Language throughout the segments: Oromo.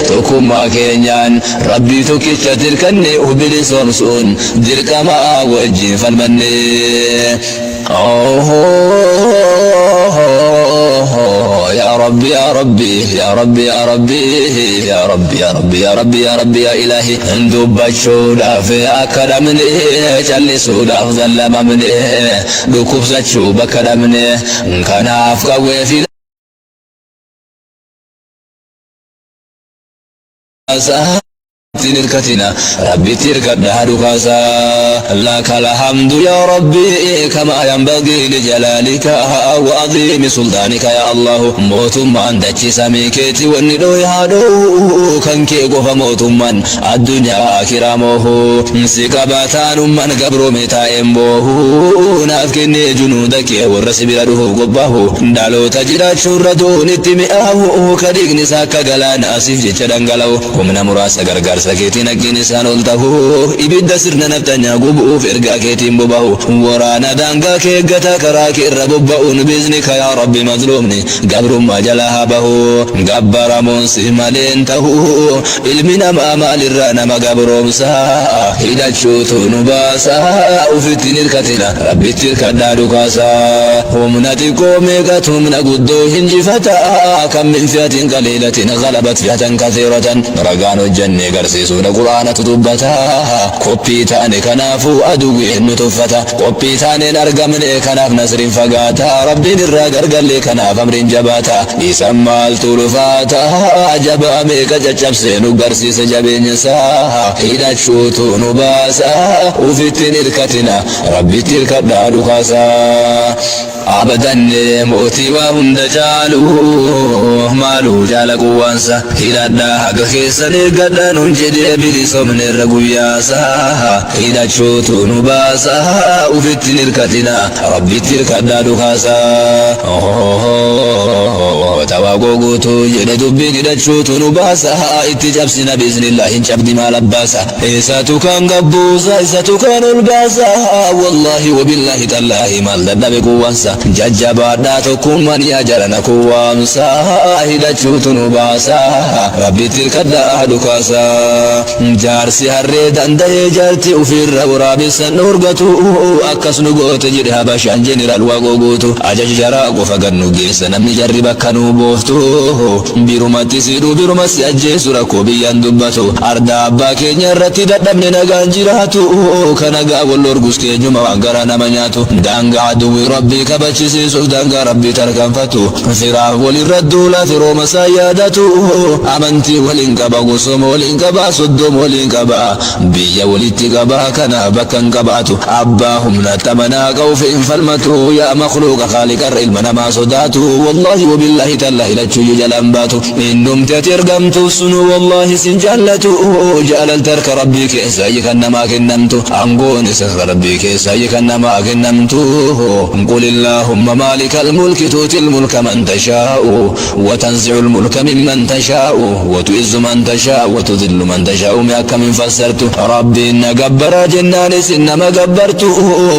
Tokkummaa keenyaan Rabbii tokkichatti hirkannee of bilisoomsuun dirqama wajjin falmannee. يا ربي يا ربي يا ربي يا ربي يا ربي يا ربي يا ربي يا ربي يا إلهي dubbachuudhaaf akka dhabne, callisuudhaaf zallamamne, dhukkubsachuu bakka dhabne, kanaaf qawwee fi hirkatina, Rabbitti hirkadhaa dhukaasaa. لك الحمد يا ربي كما ينبغي لجلالك وعظيم سلطانك يا الله. Mootummaan dachii samii keeti, wanni dhoohe haa dhohu, kan kee qofa mootummaan addunyaa akiraa. Si qabataanummaan gabroome taa'een boohu, naaf kennee junuuda kee warra si bira dhufuuf qophaahu. Dhaloota jiraachuurra du'uun itti mi'aahu, ka dhiigni isaa akka galaana asiif jecha dhangala'u, humna muraasa gargaarsa keetiin akkiin isaan ol tahu, ibidda sirna naftanyaa gubuuf ergaa keetiin bobahu, waraana daangaa kee eeggata karaa kee irra bobba'uun, بإذنك يا ربي mazluumni gabrummaa jalaa haa bahu. Gabbaramuun si maleen tahu, ilmi namaa maalirraa nama gabroomsa? Hidhachuutu nu baasa, ufitti hirkatina, Rabbitti hirkadhaa dhukaasa. Humna xiqqoo meeqatu humna guddoo hinjifata? كم من فئة قليلة غلبت فئة كثيرة. Ragaan hojjannee garsiisuudha, Qur'aanatu dubbata. Qophii taane, kanaafuu aduwwiin nu tuffata. Qophii taaneen argamne, kanaaf nasriin fagaata. Rabbiin irraa gargallee, kanaaf amriin jabaata. Isan maaltu lufaata? Jabaa meeqa caccabsee nu garsiise jabeenya isaa. Hidhachuutu nu baasa, ufittiin hirkatina, Rabbitti hirkadhaa dhukaasa. Abadanne mootii waa hunda caalu, maaluu jaala quwwaansa, hidhadhaa haga keessan eeggadhaa nun jedhee, bilisoomne irra guyyaasa. Hidhachuutu nu baasa, ufittiin hirkatina, Rabbitti hirkadhaa dhukaasa. Tawaaqoo guutuu jedhe dubbiin, hidhachuutu nu baasa. Itti cabsina بإذن الله, hin cabdi maal abbaasa. Isatu kan gabbuusa, isatu kan ol baasa. والله وبالله تالله, maal dadhabe quwwaansa? Jajjabaadhaa, tokkummaan yaa jalana kuwaamsa. Hidhachuutu nu baasa, Rabbitti hirkadhaa dhukaasa. Jaarsi harree danda'ee jaarti ufiirra waraabessan dhorgatu, akkas nu goote jedhe Habashaan jeneraal Waaqoo Guutu. Ajaja jaraa qofa gad nu geessa, namni jarri bakka nu booftu, birumatti sidhuu, biruma si ajjeesu, rakkoo biyyaan dubbatu. Ardaa abbaa keenya irratti dadhabne nagaan jiraatu, kana gaa wal orgus keenyuma waan garaa nama nyaatu. Daangaa aduwwi Rabbii kabachisiisuuf daangaa Rabbii tarkaanfatu, firaaf walirra duula, firooma isaa yaadatu. Amantii waliin qaba, gosooma waliin qaba, soddooma waliin qaba, biyya walitti qaba, kana bakka hin qabaatu. Abbaa humna tamanaa qawfe hin falmatu, yaa makhluuqa khaaliqarra ilma namaa sodaatu. والله وبالله تالله, lachuyyuu jalaan baatu. Innumti ati ergamtu sunu wallahi sin jaallatu. Jaalalti harka Rabbii keessa kan namaa kennamtu, aangoon isa Rabbii keessa kan namaa kennamtu. قل اللهم مالك الملك تؤتي الملك من تشاء وتنزع الملك ممن تشاء وتعز من تشاء وتذل من تشاء. Mee akkamiin fassartu? Rabbiin na gabbara jennaanis nama gabbartu,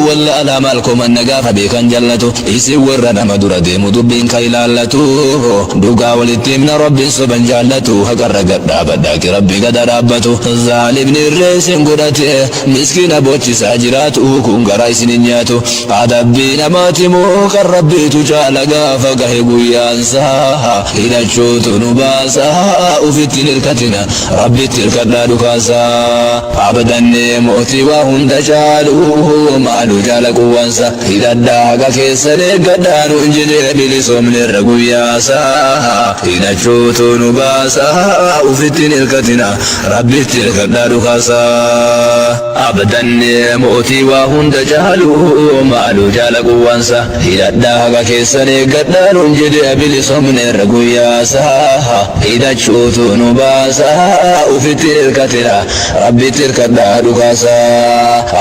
walla alaa maal komanna gaafa beekan jallatu? Isin warra nama dura deemu dubbiin ka ilaallatu, dhugaa walitti himna, Rabbiin soban jaallatu. Haqarra gad dhaabadhaaki, Rabbi gada dhaabbatu. Zaalimni irree isin godhate miskiina bochisaa jiraatu, kun garaa isin hin nyaatu. Adabbii namaati moo kan Rabbiitu caala gaafa gahe guyyaansaa? Hidhachuutu nu baasa, ufitti hin hirkatina, Rabbitti hirkadhaa dhukaasa. Abdannee mootii waa hunda caalu, maaluu jaala quwwansa, hidhadhaa haqa keessan eeggadhaa nuun jedhee, bilisoomne irra guyyaasa. Hidhachuutu nu baasa, ufitti hin hirkatina, Rabbitti hirkadhaa dhukaasa. Abdannee mootii waa hunda caalu, maaluu jaala quwwansa, hidhadhaa haqa keessan eeggadhaa nuun jedhee, bilisoomne irra guyyaasa. Hidhachuutu nu baasa, ufitti hirkatina, Rabbitti hirkadhaa dhukaasa.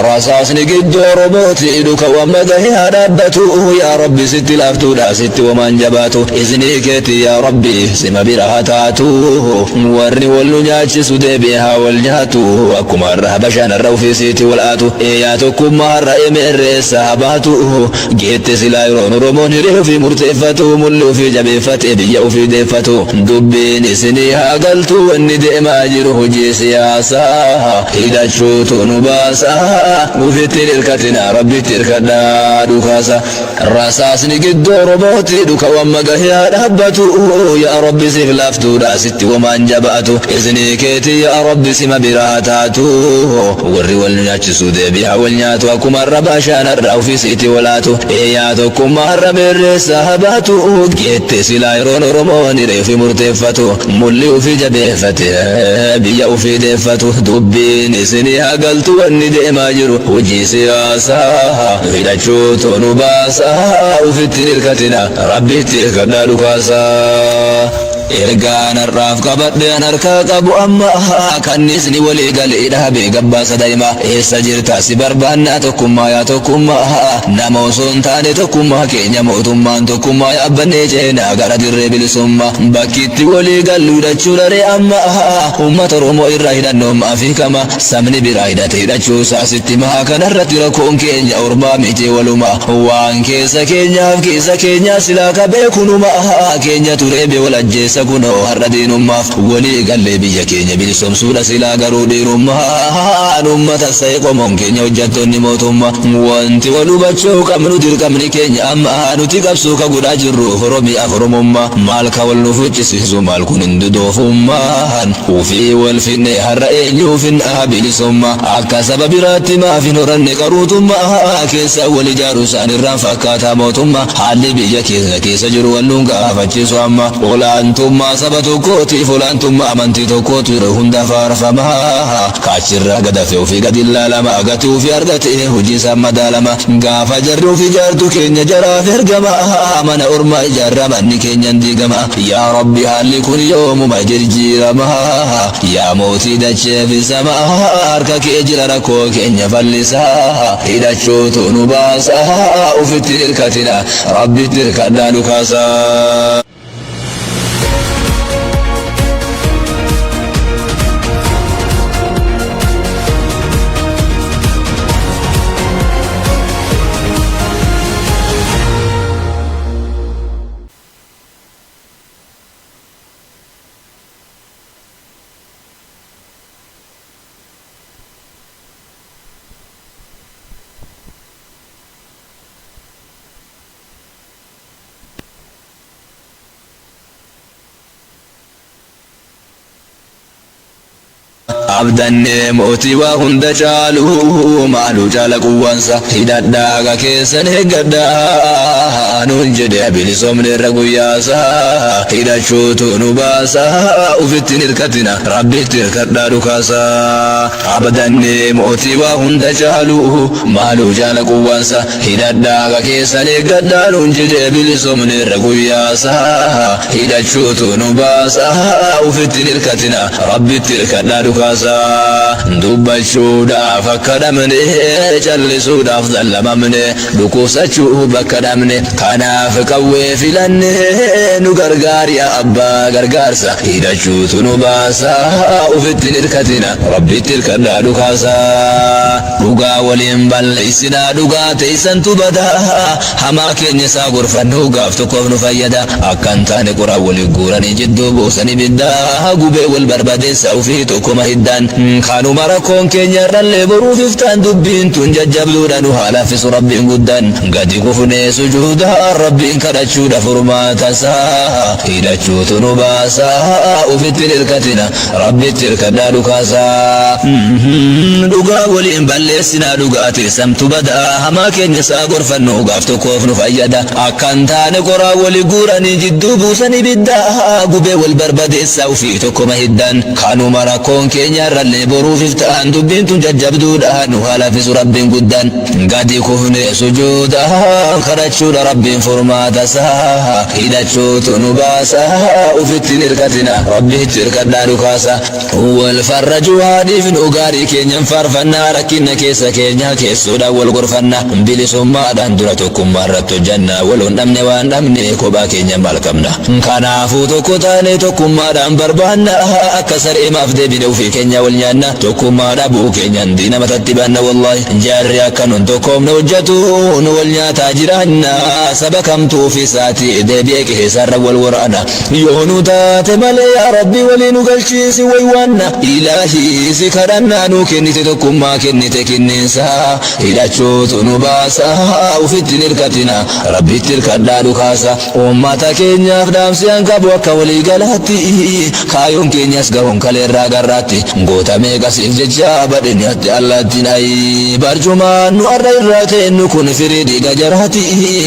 Rasaasni gidduu Oromooti dhuka wamma gahe haa dhaabbatu. Yaa Rabbi, sitti laaftuudha, sitti womaan jabaatu, iznii keeti yaa Rabbi sima bira haa taatu. Warri wal nu nyaachisu deebi'ee haa wal nyaatu, akkuma har'a Habashaan har'a ofiisiitti wal aatu. Yaa tokkummaa har'a emeerreessa haa baatu geette. Geette silaa yeroon Oromoon hiree ofii murteeffatu, mulli ofii jabeeffatee biyya ofii deeffatu. Dubbiin isinii haa galtu, wanni deemaa jiru hojii siyaasaa. Hidhachuutu nu baasa, ufitti hin hirkatinaa, Rabbitti hirkadhaa dhukaasa. Rasaasni gidduu Oromooti dhuka wamma gahee haa dhaabbatu. Yaa Rabbi siif laaftuudha sitti womaan jabaatu. Iznii keetii yaa Rabbi sima bira haa taatu. Warri wal nu nyaachisuu deebi'aa wal nyaatu. Akkuma arrabaa shaanarraa ofii siiti walaatu. Yaa tokkummaa har'a meerreessa haa baatu. Geette silaa yeroon Oromoon hiree ofii murteeffatu. Mulli ofii jabeeffate biyya ofii deeffatu. Dubbiin isinii haa galtu, wanni deemaa jiru hojii siyaasaa. Hidhachuutu nu baasa, ufitti hin hirkatina, Rabbitti hirkadhaa dhukaasa. Ergaan har'aaf qabadhe an harkaa qabu amma, kanniisni walii galee dhaabee gabbaasa daa'ima. Eessa jirta, si barbaannaa, tokkummaa yaa tokkummaa, nama osoo hin taane tokkummaa keenya mootummaan tokkummaa yaabbannee ceenaa gara dirree bilisummaa. Bakki itti walii gallu hidhachuu dharee amma, uummata Oromoo irraa hidhannoon maaf hiikama? Sabni biraa hidhate hidhachuu isaa sitti himaa. Kanarratti rakkoon keenya ormaa miti, waluma. Waan keessa keenyaaf keessa keenyaa silaa ka beekunuma. Keenya turee wal ajjeessa kunoo har'a diinummaaf. Walii gallee biyya keenya bilisoomsuudha silaa garuu dhiirummaan uummata sa'e qomoon keenya hojjettoonni mootummaa. Wanti wal hubachuu qabnu, dirqamni keenya amma nuti qabsoo ka godhaa jirru Oromiyaaf Oromummaa. Maal ka wal nu fuchisiisu, maal kun hin dudoofummaan? Ufii wal finne har'a, eenyuuf hin bilisummaa? Akka saba biraatti maaf hin horanne qaruutummaa? Keessa wal ijaaru isaan irraan fakkaataa mootummaa. Haalli biyya keessa keessa jiru wal nuun gaafachiisu amma. Olaantummaa saba tokkootiif olaantummaa amantii tokkootu yeroo hunda faarfama. Kaachirraa gadafe ofii gadi ilaalama, gatii ofii argate hojii isaan madaalama. Gaafa jarri ofii ijaartu keenya jaraaf ergama, mana ormaa ijaarra manni keenyan diigama. Yaa Rabbi, haalli kun yoomuma jijjiirama? Yaa mootii dachee fi samaa, harka kee jira, rakkoo keenya fallisaa. Hidhachuutu nu baasa, ufitti hirkatina, Rabbitti hirkadhaa nu kaasaa. Abdannee mootii waa hunda caalu, maaluu caala quwwansa. Hidhadhaa, haqa keessan eeggadhaa nuun jedhe, bilisoomne irra guyyaasa. Hidhachuutu nu baasa, ufitti hin hirkatina, Rabbitti hirkadhaa dhukaasa. Abdannee mootii waa hunda caalu, maaluu caala quwwansa. Hidhadhaa, haqa keessan eeggadhaa nuun jedhe, bilisoomne irra guyyaasa. Hidhachuutu nu baasa, ufitti hin hirkatina, Rabbitti hirkadhaa dhukaasa. Dubbachuudhaaf akka dhabne, callisuudhaaf zallamamne, dhukkubsachuu bakka dhabne, kanaaf qawwee filanne. Nu gargaari abbaa gargaarsa. Hidhachuutu nu baasa, ufitti hin hirkatina, Rabbitti hirkadhaa dhukaasa. Dhugaa waliin balleessinaa, dhugaa teessantu badaa. Hamaa keenya isaa gorfannu, gaaf tokkoof nu fayyada. Akka hin taane qoraan walii guuranii jidduu buusanii biddaa, gubee wal barbadeessa ofii tokkoma hiddaan. Kanuma rakkoon keenya irrallee boruuf iftaan. Dubbiin tun jajjabduudha, nu haa laaffisu Rabbiin guddaan. Gadi kufnee sujuuda Rabbiin kadhachuudha furmaata isaa. Hidhachuutu nu baasa, ufitti hin hirkatina, Rabbitti hirkadhaa dhukaasa. Dhugaa waliin balleessinaa, dhugaa teessamtu badaa. Hamaa keenya isaa gorfannu, gaaf tokkoof nu fayyada. Akka hin taane qoraan walii guuranii jidduu buusanii biddaa, gubee wal barbadeessaa ofii tokkoma hiddaan. Kanuma rakkoon keenya irrallee boruuf iftaan. Dubbiin tun jajjabduudha, nu haa laaffisu Rabbiin guddaan. Gadi kufnee sujuuda kadhachuudha Rabbiin furmaata isaa. Hidhachuutu nu baasa, ufitti hin hirkatina, Rabbitti hirkadhaa dhukaasa. Wal farrajuu haadhiifnu, gaarii keenyan faarfannaa, rakkina keessa keenya keessoodhaan wal gorfanna. Bilisummaadhaan dura tokkummaa irratti hojjanna. Waloon dhabne waan dhabne, kophaa keenya maal qabna? Kanaafuu tokko taane tokkummaadhaan barbaanna. Akka saree maaf deebine ofii keenya. keenya wal nyaanna tokkummaa dhabuu keenyan diina matatti baanna. Wallahi jaarri akka nun tokkoomne hojjetu nu wal nyaataa jiraanna. Saba kamtuuf isaati deebi'ee qeessarra wal waraana? Yoo nu taate malee, yaa Rabbi, walii nu galchiisi waywaanna. Ilaahii, si kadhannaa, nu kennite tokkummaa, kennite kinneensa. Hidhachuutu nu baasa, ufitti hirkatina, Rabbitti hirkadhaa dhukaasa. Uummata keenyaaf dhaamsi an qabu, akka walii galaatti kaayoon keenyas gahuun kaleerraa garraatti goota meeqasiif jecha badheenyatti allaattiin ayi barcumaan nu arra irraa teennu kun firii dhiiga jaraati.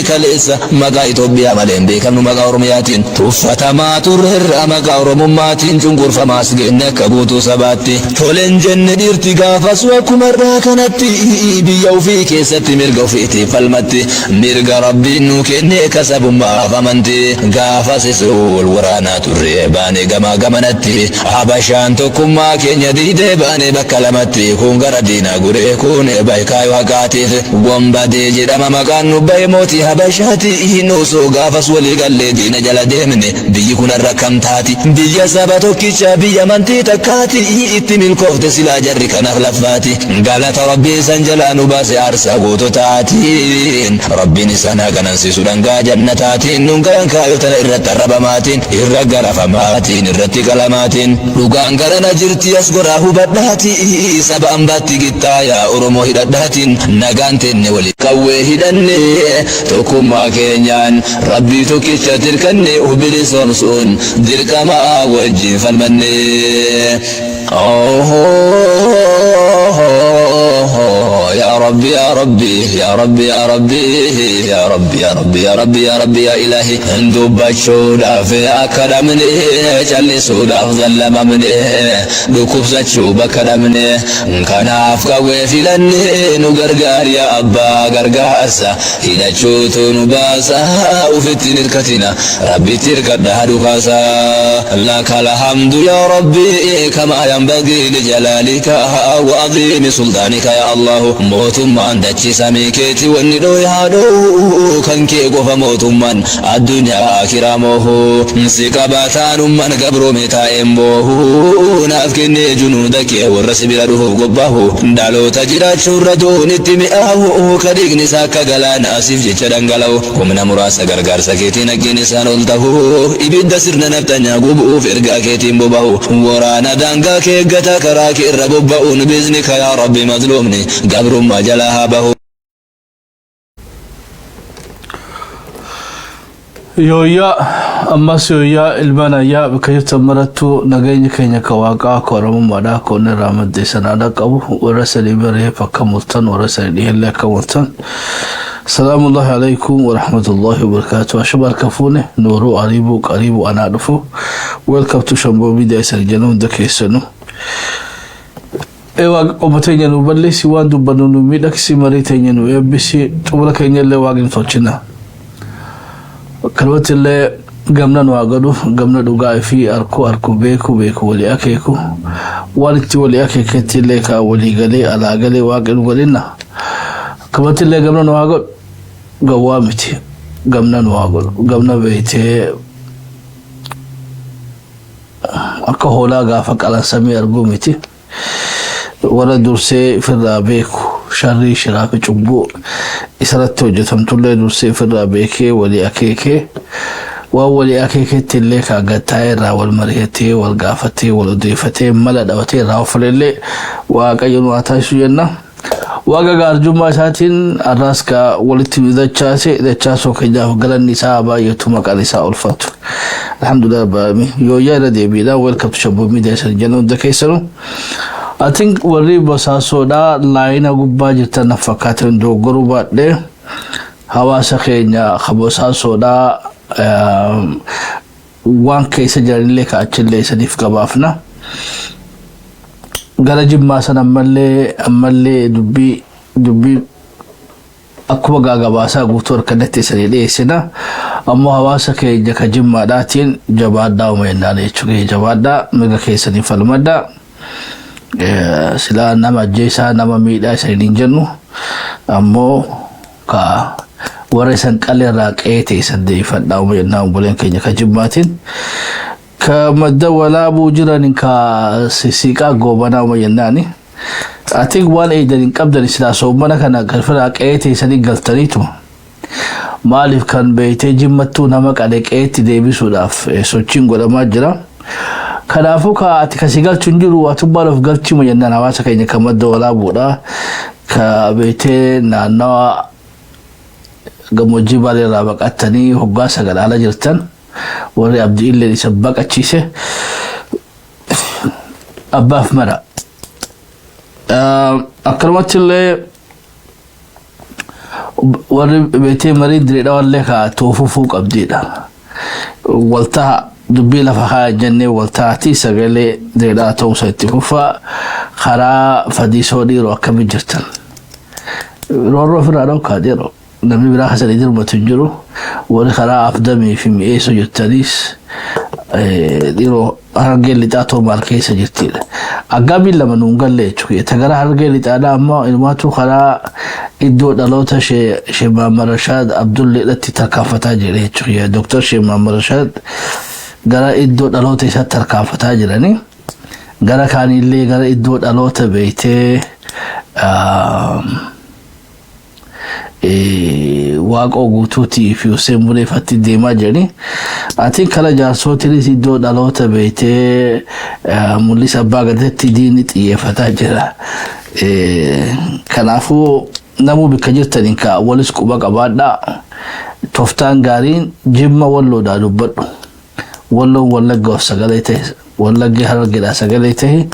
Kaleessa maqaa Itoophiyaa malee hin beekamnu, maqaa Oromiyaatiin tuffatamaa turreerra, maqaa Oromummaatiin cunqurfamaas geenne. Akka guutuu sabaatti tolen jenne. Dhiirti gaafasu akkuma irraa kanatti biyya ofii keessatti mirga ofiitiif falmatti, mirga Rabbiin nu kenne kasabummaaf amanti. Gaafas wal waraanaa turre baane gamaa gamanatti. Habashaan tokkummaa keenya diidee baane bakka lamatti. Kun gara diinaa guree, kun baay'ee haqaatiif gombadee jedhama maqaan nu bahe mootii Habashaati. Nuusoo gaafas walii gallee diina jala deemne, biyyi kun har'a kam taati? Biyya saba tokkicha, biyya amantii takkaati. Itti milkoofte silaa jarri kanaaf laffaati. Galata Rabbii san jalaa nu baase aarsaa goototaatiin. Rabbiin isaan haa ganansiisu dhangaa jannataatiin. Nun gayan kaayotana irratti arrabamaatiin, irra garafamaatiin, irratti qalamaatiin. Dhugaan garana jirti, as goraa hubadhaati. Saba ambaatti qixxaayaa, Oromoo hidhadhaatiin. Nagaan teenne walii qawwee hidhanne, tokkummaa keenyaan Rabbii tokkicha tirkanne, bilisoomsuun dirqama wajjin falmanne. يا ربي يا ربي يا ربي يا ربي يا ربي يا ربي يا ربي يا ربي يا إلهي. Dubbachuudhaaf akka dhabne, callisuudhaaf zallamamne, dhukkubsachuu bakka dhabne, kanaaf qawwee filanne. Nu gargaar yaa abbaa gargaarsa, hidhachuutu nu baasa. Ufitti hirkatina, Rabbitti hirkadha dhukaasa. لك الحمد يا ربي كما ينبغي لجلالك وعظيم سلطانك. يا الله, mootummaan dachii samii keeti, wanni dhooy haa dhoowwu, kan kee qofa mootummaan addunyaa akiraamoo. Si qabataanummaan gabroome taa'een boohu, naaf kennee junuuda kee warra si bira dhufuuf qophaahu, dhaloota jiraachuurra du'uun itti mi'aahu, ka dhiigni isaa akka galaanaa siif jecha dhangala'u. Humna muraasa gargaarsa keetiin haqqiin isaan ol tahu, ibidda sirna naftanyaa gubuuf ergaa keetiin boba'u, waraana daangaa kee eeggata karaa kee irra bobba'uun. بإذنك يا ربي mazluumni gabrummaa jalaa haa bahu. Yooyyaa, ammas yooyyaa, ilmaan ayyaa bakka jirtan marattuu, nageenya keenya ka Waaqaa, ka Oromummaadhaa, ka onni irraa maddee sanaadha qabu. Warra sanii bareef akka multan, warra sanii dhiheellee akka multan. السلام الله عليكم ورحمة الله وبركاته. أشبار كفونة نورو قريبو قريبو أنا أعرفه. Welcome to Shambo Media. Sarjano دكيسنو Eewaa, qoma teenya nu balleessi, waan dubbannu nu miidhagsi, marii teenya nu eebbisi, xumura keenya illee Waaqni tolchina. Kanumatti illee gamna nu haa godhu, gamna dhugaa fi arkuu arkuu, beeku beeku, walii akeeku, waan itti walii akeeketti illee kaa walii galee alaa galee Waaqni nu godhinna. Kanumatti illee gamna nu haa godhu, gawwaa miti, gamna nu haa godhu, gamna beeytee akka hoolaa gaafa qalan samii arguu miti. Warra dursee ofirraa beeku, sharrii shiraa fi cubbuu isarratti hojjetamtullee dursee ofirraa beekee walii akeekee, waan walii akeeketti illee kaaggattaa'ee irraa wal mari'atee, wal gaafatee, wal odeeffatee, mala dhabatee irraa ofalellee Waaqayyo nu haa taasisu jenna. Waaqa gaarjummaa isaatiin har'aas kaa walitti nu dachaase, dachaasoo keenyaaf galanni isaa baay'atu, maqaan isaa ulfaatu. الحمد لله رب العالمين. Yooyyaa, irra deebiidha. Welcome to Shabboo Media isa jenna hunda keessanuu. I think warri basaasoodhaa laayina gubbaa jirtan na fakkaatan, dogoggoruu baadhee, hawaasa keenya ka basaasoodhaa waan keessa jiranillee ka achillee isaniif gabaafna. Gara Jimmaa sana ammallee dubbii akkuma gaagabaasaa guutuu harkannatti isanii dhiyeessina. Ammoo hawaasa keenya ka Jimmaadhaatiin jabaadhaa uma jennaan jechuudha. Jabaadhaa, mirga keessanii falmadhaa. Silaa nama ajjeesaa, nama miidhaa isanii hin jennu. Ammoo ka warra isan qalleerraa qe'ee teessan deebifadhaa uma jennaan obboleen keenya ka Jimmaatiin. Ka Madda Walaabuu jiran ka sisiiqaa goobanaa uma jennaani. I think waan eeydan hin qabdan silaa soommana kana galfira qe'ee teessanii galtaniituma. Maaliif kan beeytee Jimmattuu nama qale qe'eetti deebisuudhaaf sochiin godhamaa jira. Kanaafuu ka ati kasi galchu hin jiru, atummaan of galchima jennaan hawaasa keenya kan Madda Walaabuudha. Ka beeytee naannawa gammoojjii Baalee irraa baqattanii hoggaa 9 ala jirtan, warri Abdi Illeen isa baqachiise abbaaf mara. Akkanumatti illee warri beetee marii Direedhawallee ka toofufuu qabdiidha. Waltaa dubbii lafa haa jennee waltaati sagalee Direedhaa ta'uusa itti fufaa. Karaa Fadiisoo dhiiroo akkamii jirtan? Roorroo ofirraa dhokkaa dhiiroo. Namni biraa kasanii dirmatu hin jiru. Warri karaa Afdamii fi Mi'eessoo jirtanis dhiiroo, Harargeen Lixaa too maal keessa jirtidha. Aggaamiin lama nuun galle jechuudha. Ta gara Harargee Lixaadhaa ammoo ilmaatu karaa iddoo dhaloota Shee Mahammad Rashaad Abdulleedhatti tarkaanfataa jira jechuudha. Dooktar Shee Mahammad Rashaad gara iddoo dhaloota isaatti tarkaanfataa jiranii. Gara kaanillee gara iddoo dhaloota beektee Waaqoo Guutuutii fi Hussein Buneefatti deemaa jirani. Atiin kala jaarsootiinis iddoo dhaloota beektee Mul'isa Abbaa Gadaatti diinni xiyyeeffataa jira. Kanaafuu namuu bikka jirtaniin ka walis quba qabaadhaa. Toftaan gaariin Jimma Walloodhaa dubbadhu. Walloon Wallaggaaf sagalee ta'e, Wallaggi Harargeedhaa sagalee ta'e,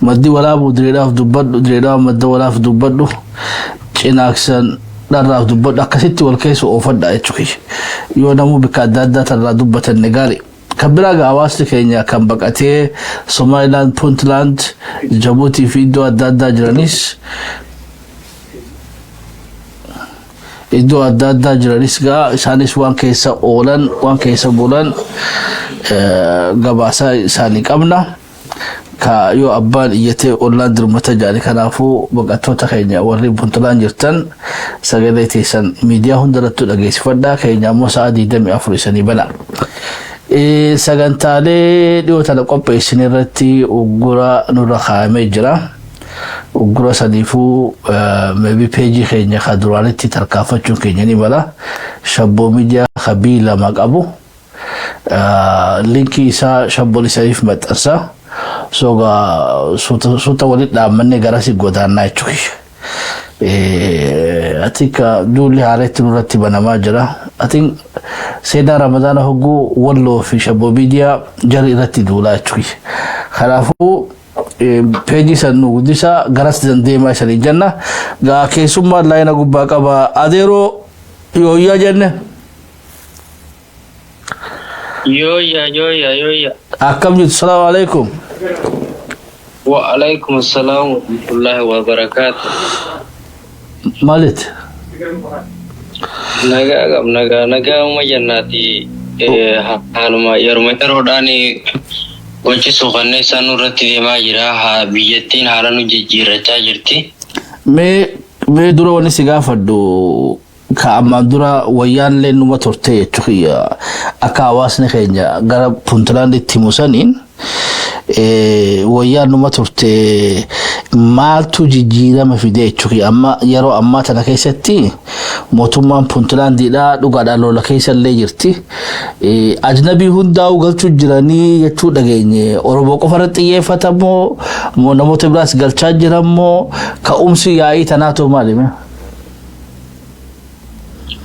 Maddi Walaabuu Direedhaaf dubbadhu, Direedhaa Madda Walaaf dubbadhu, Cinaaksan Dharraaf dubbadhu, akkasitti wal keessa oofadha jechuudha. Yoo namuu bikka adda addaa tarraa dubbatanne gaarii. Kan biraa gaa hawaasni keenya kan baqatee Somaliland, Puntland, Jabuutii fi iddoo adda addaa jiranis gaa isaanis waan keessa oolan, waan keessa bulan gabaasaa isaanii qabna. Ka yoo abbaan iyyatee ollaan dirmata jaani. Kanaafuu baqattoota keenya warri Puntland jirtan sagalee teessan miidiyaa hundarrattuu dhageessifadhaa, keenya ammoo sa'a 24 isanii bana. Sagantaalee dhiyoo tana qopheessine irratti uggura nurra kaa'amee jira. Uggura saniifuu maybe peejii keenya ka duraanitti tarkaanfachuun keenya ni mala. Shabboo Miidiyaa ka bii lama qabu. Linkii isaa shabboon isaniif maxxansa. So gaa suuta walitti dhaammannee garasi godaannaa jechuudha. I think duulli haareetti nurratti banamaa jira. I think seenaa Ramadaana hogguu Walloo fi Shabboo Miidiyaa jari irratti duulaa jechuudha. Kanaafuu peejii san nu guddisaa, garas dandeemaa isanii jenna. Gaa keessummaan laayina gubbaa qaba. Adeeroo, yooyyaa jenne. Yooyya, yooyya, yooyya. Akkam jirtu? Salaamu alaikum. Wa alaikum assalam wa rahmatullahi wa barakaatu. Maalit? Nagaa qab, nagaa, nagaa uma jennaati. Haaluma yeruma yeroodhaan gochi suukanneessaan nurratti deemaa jira. Haa, biyyattiin haala nu jijjiirrachaa jirti. Mee dura wanni si gaafadhu, ka ammaan dura wayyaan illee numa turte jechuudha. Akka hawaasni keenya gara Puntlaanditti himu saniin wayyaan numa turte, maaltu jijjiirama fide jechuudha. Amma yeroo ammaa tana keessatti mootummaan Puntlaandiidha dhugaadhaan lola keessa illee jirti. Ajnabii hundaa'u galchuu jiranii jechuu dhageenye. Oromoo qofa irratti xiyyeeffatamoo moo namoota biraas galchaa jiran, ka'umsi yaa'ii tanaatu maali?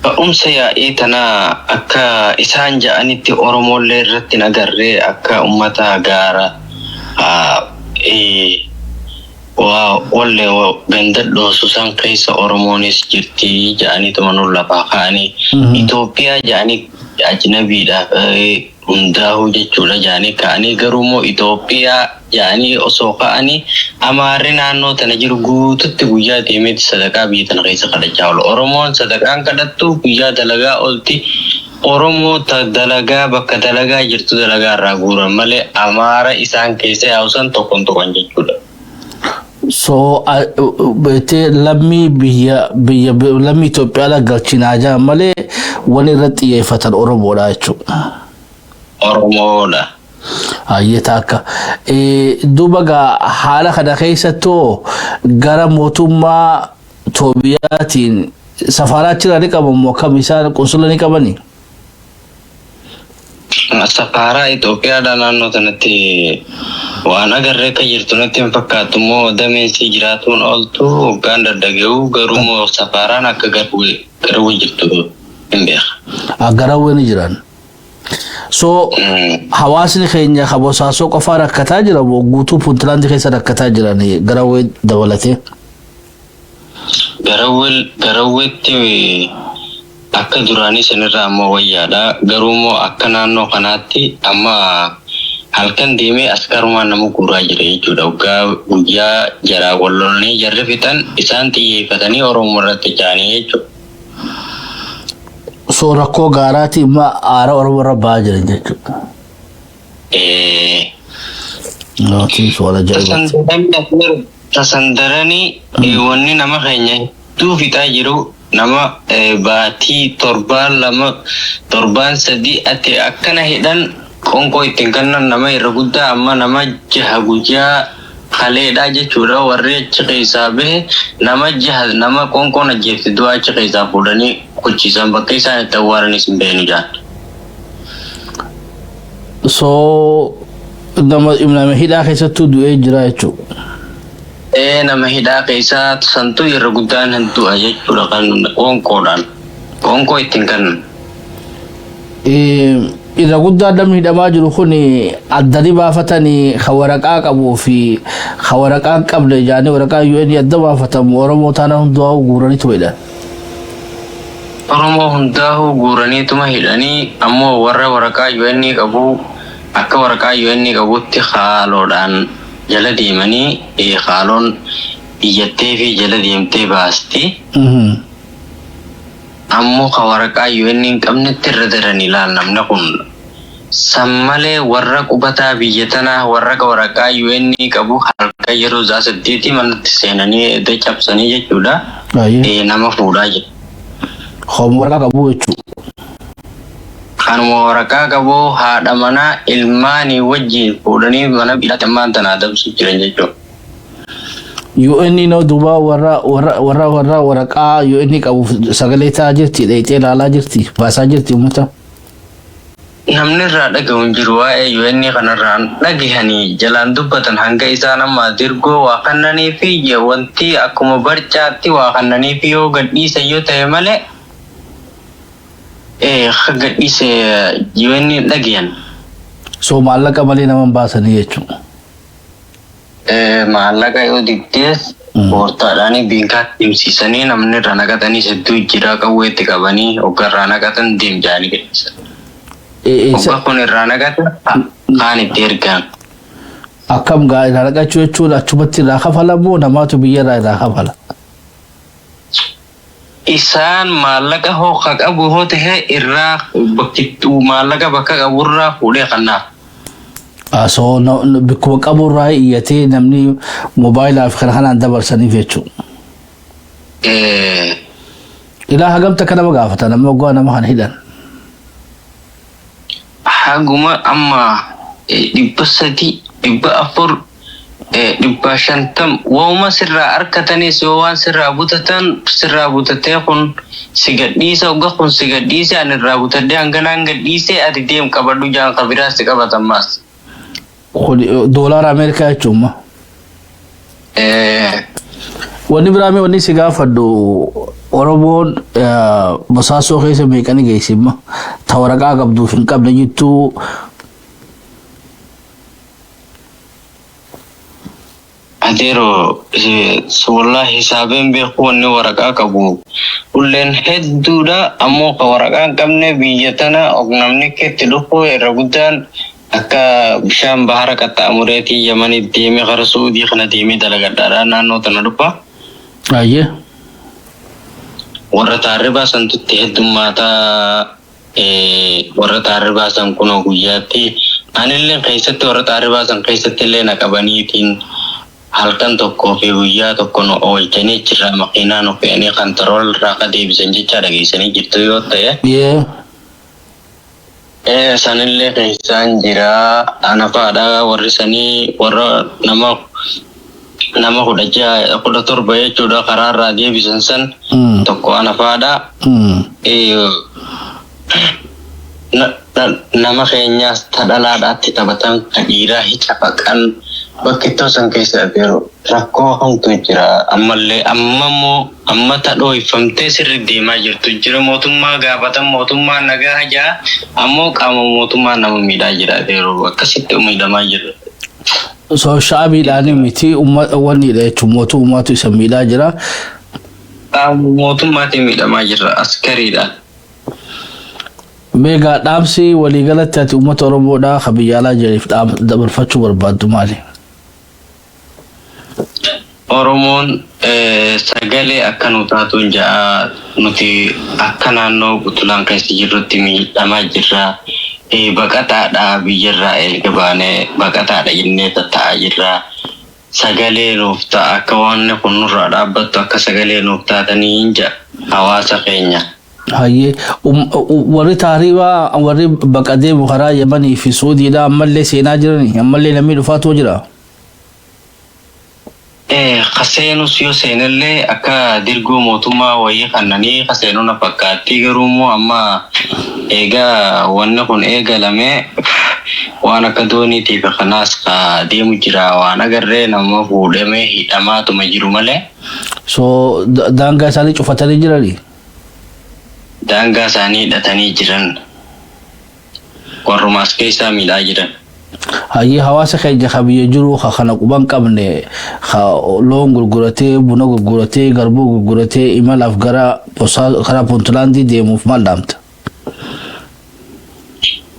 Ka'umsa yaa'ii tanaa akka isaan ja'anitti Oromoollee irratti hin agarree, akka uummata gaara waa wallee ganda dhoosu san keessa Oromoonis jirti ja'aniituma nu lafaa ka'anii Itoophiyaa ja'anii ajnabiidhaaf hundaa'uu jechuudha ja'anii ka'anii. Garuu immoo Itoophiyaa ja'anii osoo ka'anii Amaarri naannoo tana jiru guututti guyyaa deemeeti sadaqaa biyya tana keessa kadhachaa oolu. Oromoon sadaqaan kadhattu guyyaa dalagaa oolti. Oromoo ta dalagaa bakka dalagaa jirtu dalagaa irraa guuran malee Amaara isaan keessa yaa'u san tokkon tokkon jechuudha. So beektee lammii biyya lammii Itoophiyaa galchinaa jiran malee wanni irratti xiyyeeffatan Oromoodha jechuudha. Oromoodha. Hayyata akka. Duuba gaa haala kana keessattuu gara mootummaa Itoophiyaatiin safaaraa achirraa ni qabamu, akkam isaan qunsula ni qabani? Safaaraa Itoophiyaadhaa naannoo sanatti waan agarree akka jirtu natti hin fakkaatu. Immoo dameen sii jiraatuun ooltu hoggaan daddaga'u, garuu immoo safaaraan akka garuu jirtu hin beeka. Garawwee ni jiran. So hawaasni keenya ka Bosaasoo qofaa rakkataa jira moo guutuu Puntlaandi keessa rakkataa jiran Garawwee dabalatee? Garawweetti akka duraanii sanirraa ammoo wayyaadha. Garuu immoo akka naannoo kanaatti amma halkan deemee askarumaan nama guuraa jira jechuudha. Waggaa guyyaa jaraa wal lolanii jarri fixan, isaan xiyyeeffatanii Oromoo irratti ca'anii jechuudha. So rakkoo gaaraati immoo aara Oromoo irra ba'aa jiran jechuudha. Nootii waan ajaa'ibaati. Tasandaranii wanni nama keenya hedduu fixaa jiru, nama baatii 7, 2, 7, 3 ati akkana hidhan, qoonqoo ittiin kennan, nama irra guddaa amma nama jaha guyyaa kaleedhaa jechuudha. Warri achi keessaa bahe nama jaha, nama qoonqoon ajjeefte du'a achi keessaa fuudhanii kuchiisan, bakka isaan itti awwaalanis hin beeknu jaan. So nama hidhaa keessattuu du'ee jira jechuudha. Ee, nama hidhaa keessaa santuu irra guddaan du'a jechuudha, kan qoonqoodhaan qoonqoo ittiin kennan. Irra guddaa namni hidhamaa jiru kun addani baafatanii ka waraqaa qabuu fi ka waraqaa hin qabne jaanii, waraqaa UN adda baafatamu, Oromoo taana hundaa guuraniitu hidhan. Oromoo hundaa'uu guuraniituma hidhanii, ammoo warra waraqaa UN qabu akka waraqaa UN qabutti haaloodhaan jala deemanii, haaloon iyyattee fi jala deemtee baasti. Ammoo ka waraqaa UN hin qabnetti irra daran ilaal. Namni kun san malee warra qubataa biyya tanaa, warra waraqaa UN qabu halkan yeroo za'a 8 manatti seenanii edda cabsanii jechuudha. Nama fuudhaa jira. Hooma waraqaa qabu jechuudha. Kanuma waraqaa qabu haadha manaa ilmaanii wajjin fuudhanii mana hidhaatti ammaan tana adamsuu jiran jechuudha. UN no duuba warra waraqaa UN qabu sagalee ta'aa jirti, dheeyxee ilaalaa jirti, baasaa jirti uummata. Namni irraa dhagahu hin jiru. Waa'ee UN kanarraan dhagahanii jalaan dubbatan, hanga isaan amma dirgoo waa kannanii fi wanti akkuma barcaatti waa kannanii fi yoo gadhiisan yoo ta'e malee akka gadhiise UN dhagayan. So maallaqa malee nama hin baasanii jechuudha. Maallaqa yoo diddees boortaadhaan biinkaatti himsiisanii namni irraa naqatanis hedduu jira. Qawweetti qabanii hoggarraa naqatan deem jaanii gadhiisan. Hogga kun irraa naqatan kaan itti ergan. Akkam gaa, irraa naqachuu jechuun achumatti irraa kafala moo namaatu biyya irraa irraa kafala? Isaan maallaqa hoo ka qabu hoo ta'e irraa bakkittuu maallaqa bakka qaburraa fuudhee kannaaf. So bakkuma qaburraa iyyatee namni moobaayilaa fi kana kanaan dabarsaniif jechuudha. Ilaa hagamta akka nama gaafatan nama waggaa nama kana hidhan? Haguma amma 300, 400, 150 waanuma sirraa harkatanis yoo waan sirraa butatan sirraa butatee, kun si gadhiisa, hogga kun si gadhiise, ani irraa butadhee hanganaan gadhiise, ati deem qabadhu jaan, kabiraas si qabatan maas. Kun doolaara Ameerikaa jechuun. Wanni biraa mee wanni si gaafadhu, Oromoon Bosaasoo keessa meeqani geessimma? Ta waraqaa qabduuf hin qabne jettuu. Adeero, wallahi hisaabeen beeku. Wanni waraqaa qabu ulleen hedduudha, ammoo ka waraqaa hin qabne biyya tana namni keetti dhufu irra guddaan akka bishaan bahara qaxxaamureetii Yamanii deemee kara Suudii kana deemee dalagadhaadha naannoo tana dhufa. Warra taarribaa santutti heddummaataa. Warra taarribaa san kunoo guyyaatti anillee keessatti warra taarribaa san keessatti illee na qabaniitiin halkan tokkoo fi guyyaa tokko nu oolchanii achirraa makiinaa nu fe'anii kan tarool irraa akka deebisan jechaa dhageessanii jirtu yoo ta'e. Sanillee keessaan jira. Anafaadha warri sanii warra nama 16 17 jechuudha karaarraa deebisan san tokko anafaadha. Nama keenyaas ta dhalaadhaatti taphatan ka dhiiraa hicafaqan bakki san keessa yeroo rakkoo hamtu jira. Ammallee amma immoo amma ta dhooyfamtee sirri deemaa jirtu jira. Mootummaa gaafatan, mootummaa nagaa hajaa, ammoo qaama mootummaa nama miidhaa jira, yeroo akkasitti miidhamaa jira. So shaabiidhaan miti, wanniidha jechuun mootummaatu isa miidhaa jira. Qaama mootummaatiin miidhamaa jira, askariidhaan. Meegaa dhaamsi waliigalatti ati uummata Oromoodhaa ka biyya alaa jiraniif dabarfachuu barbaaddu maali? Oromoon sagalee akka nu taatuun ja'a. Nuti akka naannoo Butulaan keessa jirrutti miidhamaa jirra. Baqataadha, biyyarraa erga baanee baqataadha jennee tatta'aa jirra. Sagalee nuuf ta'a, akka waan kun nurraa dhaabbattu akka sagalee nuuf taatanii hin ja'a hawaasa keenya. Hayyee, warri taariibaa, warri baqa deemu karaa Yamanii fi Suudiidhaa ammallee seenaa jirani, ammallee namni dhufaatu jira. Kaseenus yoo seenallee akka dirgoo mootummaa wayii kannanii kaseenuu na fakkaatti. Garuu immoo amma eegaa wanni kun eegalame waan akka dooniitii fi kanaas ka deemu jira, waan agarree nama fuudhamee hidhamaatuma jiru malee. So daangaa isaanii cufatanii jirani. Daangaa isaanii hidhatanii jiran, warrumaas keessaa miidhaa jiran. Hayyee, hawaasa keenya ka biyya jiru ka kana quban qabne, ka loon gurguratee, buna gurguratee, garbuu gurguratee imalaaf gara karaa Puntlaandii deemuuf maal dhaamta?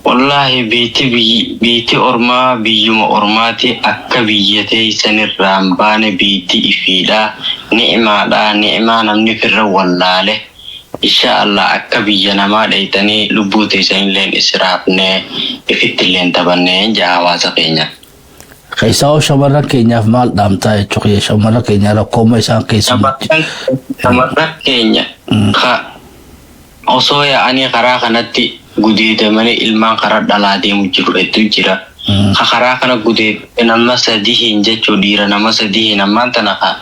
Wallaahi, biitti biitti ormaa biyyuma ormaati. Akka biyya teessanirraa hin baane, biitti ifiidha, ni'imaadha, ni'imaa namni firra wallaale. Insha Allah, akka biyya namaa dheeytanii lubbuu teessanillee hin israafne, ifittillee hin taphanne jaa hawaasa keenya. Keessaa hoo shamarran keenyaaf maal dhaamtaa jechuudha? Shamarran keenya rakkooma isaan keessumatti. Shamarran keenya ka osoo yaa'anii karaa kanatti gudeedamanii ilmaan karaa dhalaa deemu jiru hedduu jira. Ka karaa kana gudeedame nama sadihin jechuu, dhiira nama sadihin ammaan tana ka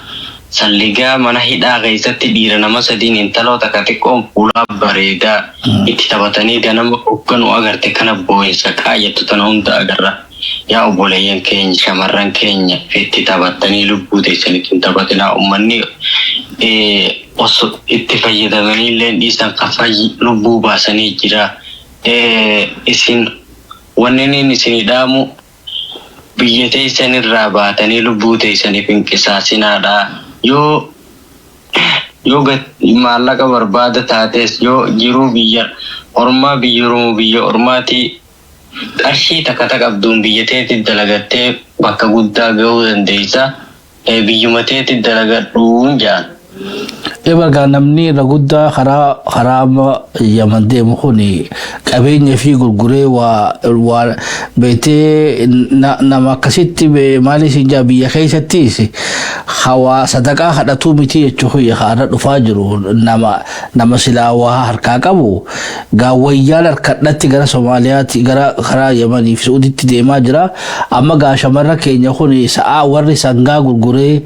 salligaa mana hidhaa keessatti dhiira nama sadiin intaloo takka xiqqoon fuulaa bareedaa itti taphatanii ganama hogganu agarte kana boo'insa qaayyattu tana hunda agarra. Yaa obboleeyyan keenya, shamarran keenya, itti taphattanii lubbuu teessanitti hin taphatinaa. Uummanni osoo itti fayyadamanii illee dhiisan kafa lubbuu baasanii jira. Isin wanni inni isinii dhaamu biyya teessan irraa baatanii lubbuu teessaniif hin qisaasinaadha. Yoo maallaqa barbaada taates, yoo jiruu biyya ormaa, biyya ormaatii qarshii takka qabduun biyya teetti dalagattee bakka guddaa gahuu dandeessa. Biyyuma teetti dalagadhuun jaan. Ebargaa namni irra guddaa karaa amma Yaman deemu kun qabeenya fi gurguree waa beetee nama akkasitti maali isin jaa, biyya keessattis hawaa sadaqaa kadhatuu miti jechuun kaarra dhufaa jiru nama silaa waa harkaa qabu gaawwayyaan harkadhatti gara Somaaliyaatti, gara karaa Yamanii fi Suuditti deemaa jira. Amma gaa shamarra keenya kun sa'aa warri sangaa gurguree,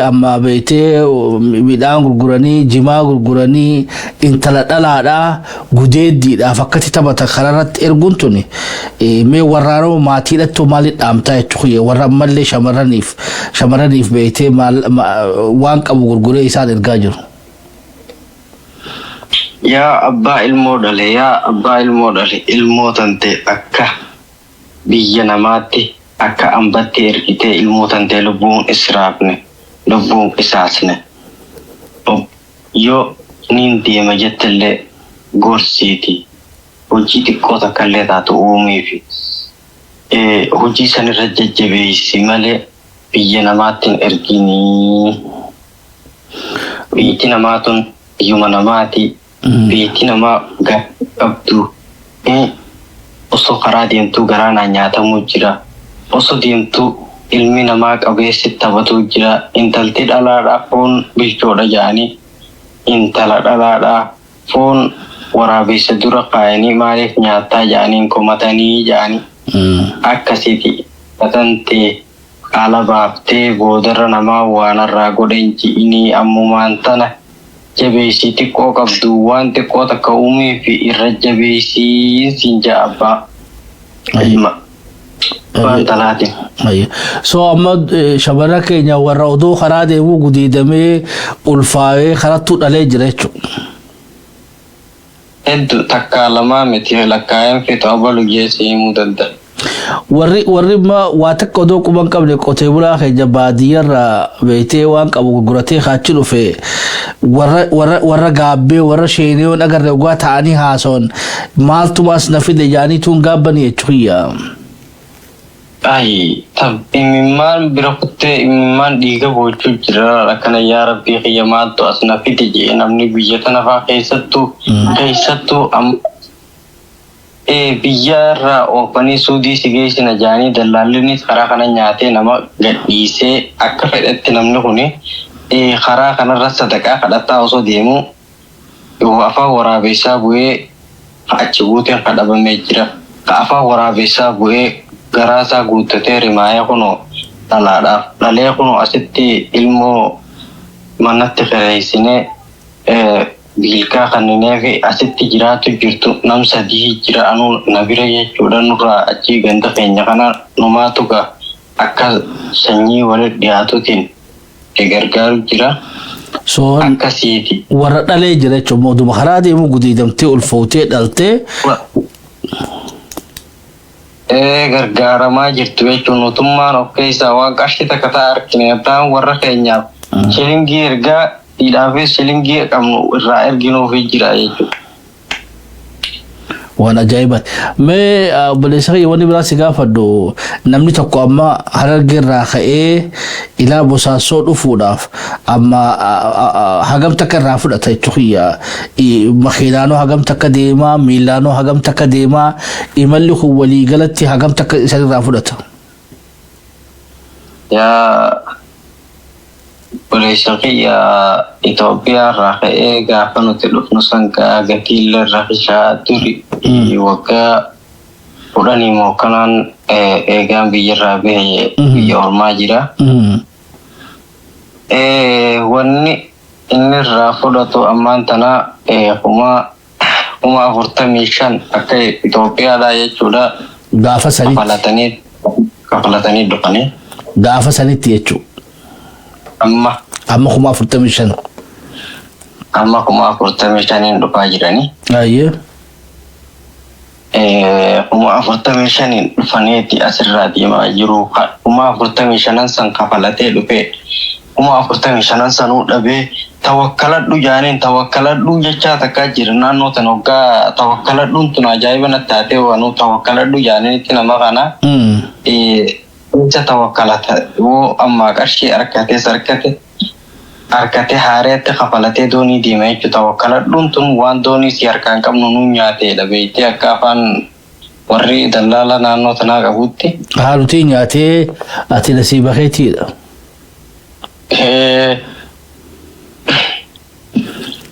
amma beetee midhaan gurguranii, jimaa gurguranii, intala dhalaadhaa gudeeddiidhaaf akkatti taphatan karaarratti erguun tuni, mee warraanoo maatiidhattuu maaliif dhaamtaa jechuudha, warra ammallee shamarraniif beetee waan qabu gurguree isaan ergaa jiru? Yaa abbaa ilmoo dhale, yaa abbaa ilmoo dhale, ilmoo tante akka biyya namaatti, akka ambatti ergitee ilmoo tantee lubbuun israafne, lubbuun qisaasne. Yoo niin deema jettellee gorsiiti. Hojii xiqqoo takkallee taatu uumiifi. Hojii sanirra jajjabeessi malee biyya namaatti hin erginii. Biyyi namaa tun biyyuma namaati. Biyyi namaa qabdu. Osoo karaa deemtuu garaanaa nyaatamuu jira. Osoo deemtuu ilmi namaa qabeessi taphatuu jira. Intalti dhalaadhaa foon bilchoodha jedhanii intala dhalaadhaa foon Waraabessa dura kaayanii maaliif nyaattaa ja'aniin komatanii ja'anii akkasiiti batantee ala baaftee boodarra namaa waanarraa godhan ji'inii ammumaan tana jabeessii xiqqoo qabdu waan xiqqoo takka uumee fi irra jabeessii siin ja'a abbaa ilma waan talaatiin. So amma shamarran keenya warra odoo karaa deemuu gudeedamee ulfaawee karattuu dhalee jira jechuudha. Hedduu, takkaa lamaa miti, lakkaa'een fixu, abalu geesse himuu danda'a. Warri waa takka odoo quba hin qabne qotee bulaa keenya baadiyyaarraa beektee waan qabu gurguratee kaachi dhufe, warra gaabbee warra sheenee waan agarre dhugaa ta'anii haasawan maaltu as na fide jaanii tuun gaabbanii jechuudha. Ay, imimmaan bira kuttee imimmaan dhiiga boochuu jira akkana. Yaa rabbii kiyya, maaltu as na fide jee namni biyya tana faa keessattuu biyya irraa oofanii Suudii si geessina jaanii dallaallinis karaa kana nyaatee nama gadhiisee akka fedhetti namni kuni karaa kanarra sadaqaa kadhataa osoo deemu afaan waraabessaa bu'ee achi buuteen kadhabamee jira. Ka afaan waraabessaa bu'ee garaasaa guuttatee rimaayee kunoo dhalaadhaaf dhalee kunoo asitti ilmoo manatti kireessinee biilkaa kanninee fi asitti jiraatu jirtu nam sadii jira anuu na bira jechuudha. Nurraa achii ganda keenya kana numaatu ga akka sanyii walitti dhiyaatuutiin gargaaru jira. So akkasiiti. Warra dhalee jira jechuudha, oduma karaa deemuu gudeedamtee ulfootee dhaltee. Gargaaramaa jirtu jechuun mootummaan of keessaa waan qarshii takka ta'a argine ta'an warra keenyaaf shilingii ergaa dhiidhaafis shilingii qabnu irraa erginuufi jira jechuudha. Waan ajaa'ibaati. Mee obboleessa kiyya, wanni biraa si gaafadhu, namni tokko amma Harargee irraa ka'ee ilaa Bosaasoo dhufuudhaaf amma hagam takka irraa fudhata jechuudha? Makiinaanoo hagam takka deemaa, miillaanoo hagam takka deemaa, imalli kun waliigalatti hagam takka isan irraa fudhata? Yaa obboleessa kiyya, Itoophiyaa irraa ka'ee gaafa nuti dhufnu sangaa gatii illee irra fishaa turi waggaa 10 moo kanaan eegaan biyyarraa bahe biyya ormaa jira. Wanni inni irraa fudhatu ammaan tana 45,000 akka Itoophiyaadhaa jechuudha. Gaafa sanitti. Kafalatanii dhufanii. Gaafa sanitti jechuudha. Amma. Amma 45,000. Amma 45,000n dhufaa jiranii. Ayyee. 45,000n dhufaniiti asirraa deemaa jiru. 45,000n san kafalatee dhufee 45,000n sanuu dhabee tawakkaladhu jaaniin tawakkaladhu jechaa takkaa jira naannoo tan hoggaa tawakkaladhuun tun ajaa'iba natti taatee waanuu tawakkaladhu jaaniinitti nama kana isa tawakkalata yoo ammaa qarshii harkatees harkate harkatee haareetti kafalatee doonii deema jechuudha. Tawakkaladhuun tun waan doonii si harkaan qabnu nu nyaateedha beektee akka afaan warri dallaala naannoo tanaa qabutti. Haalutii nyaatee ati nasiiba keetiidha.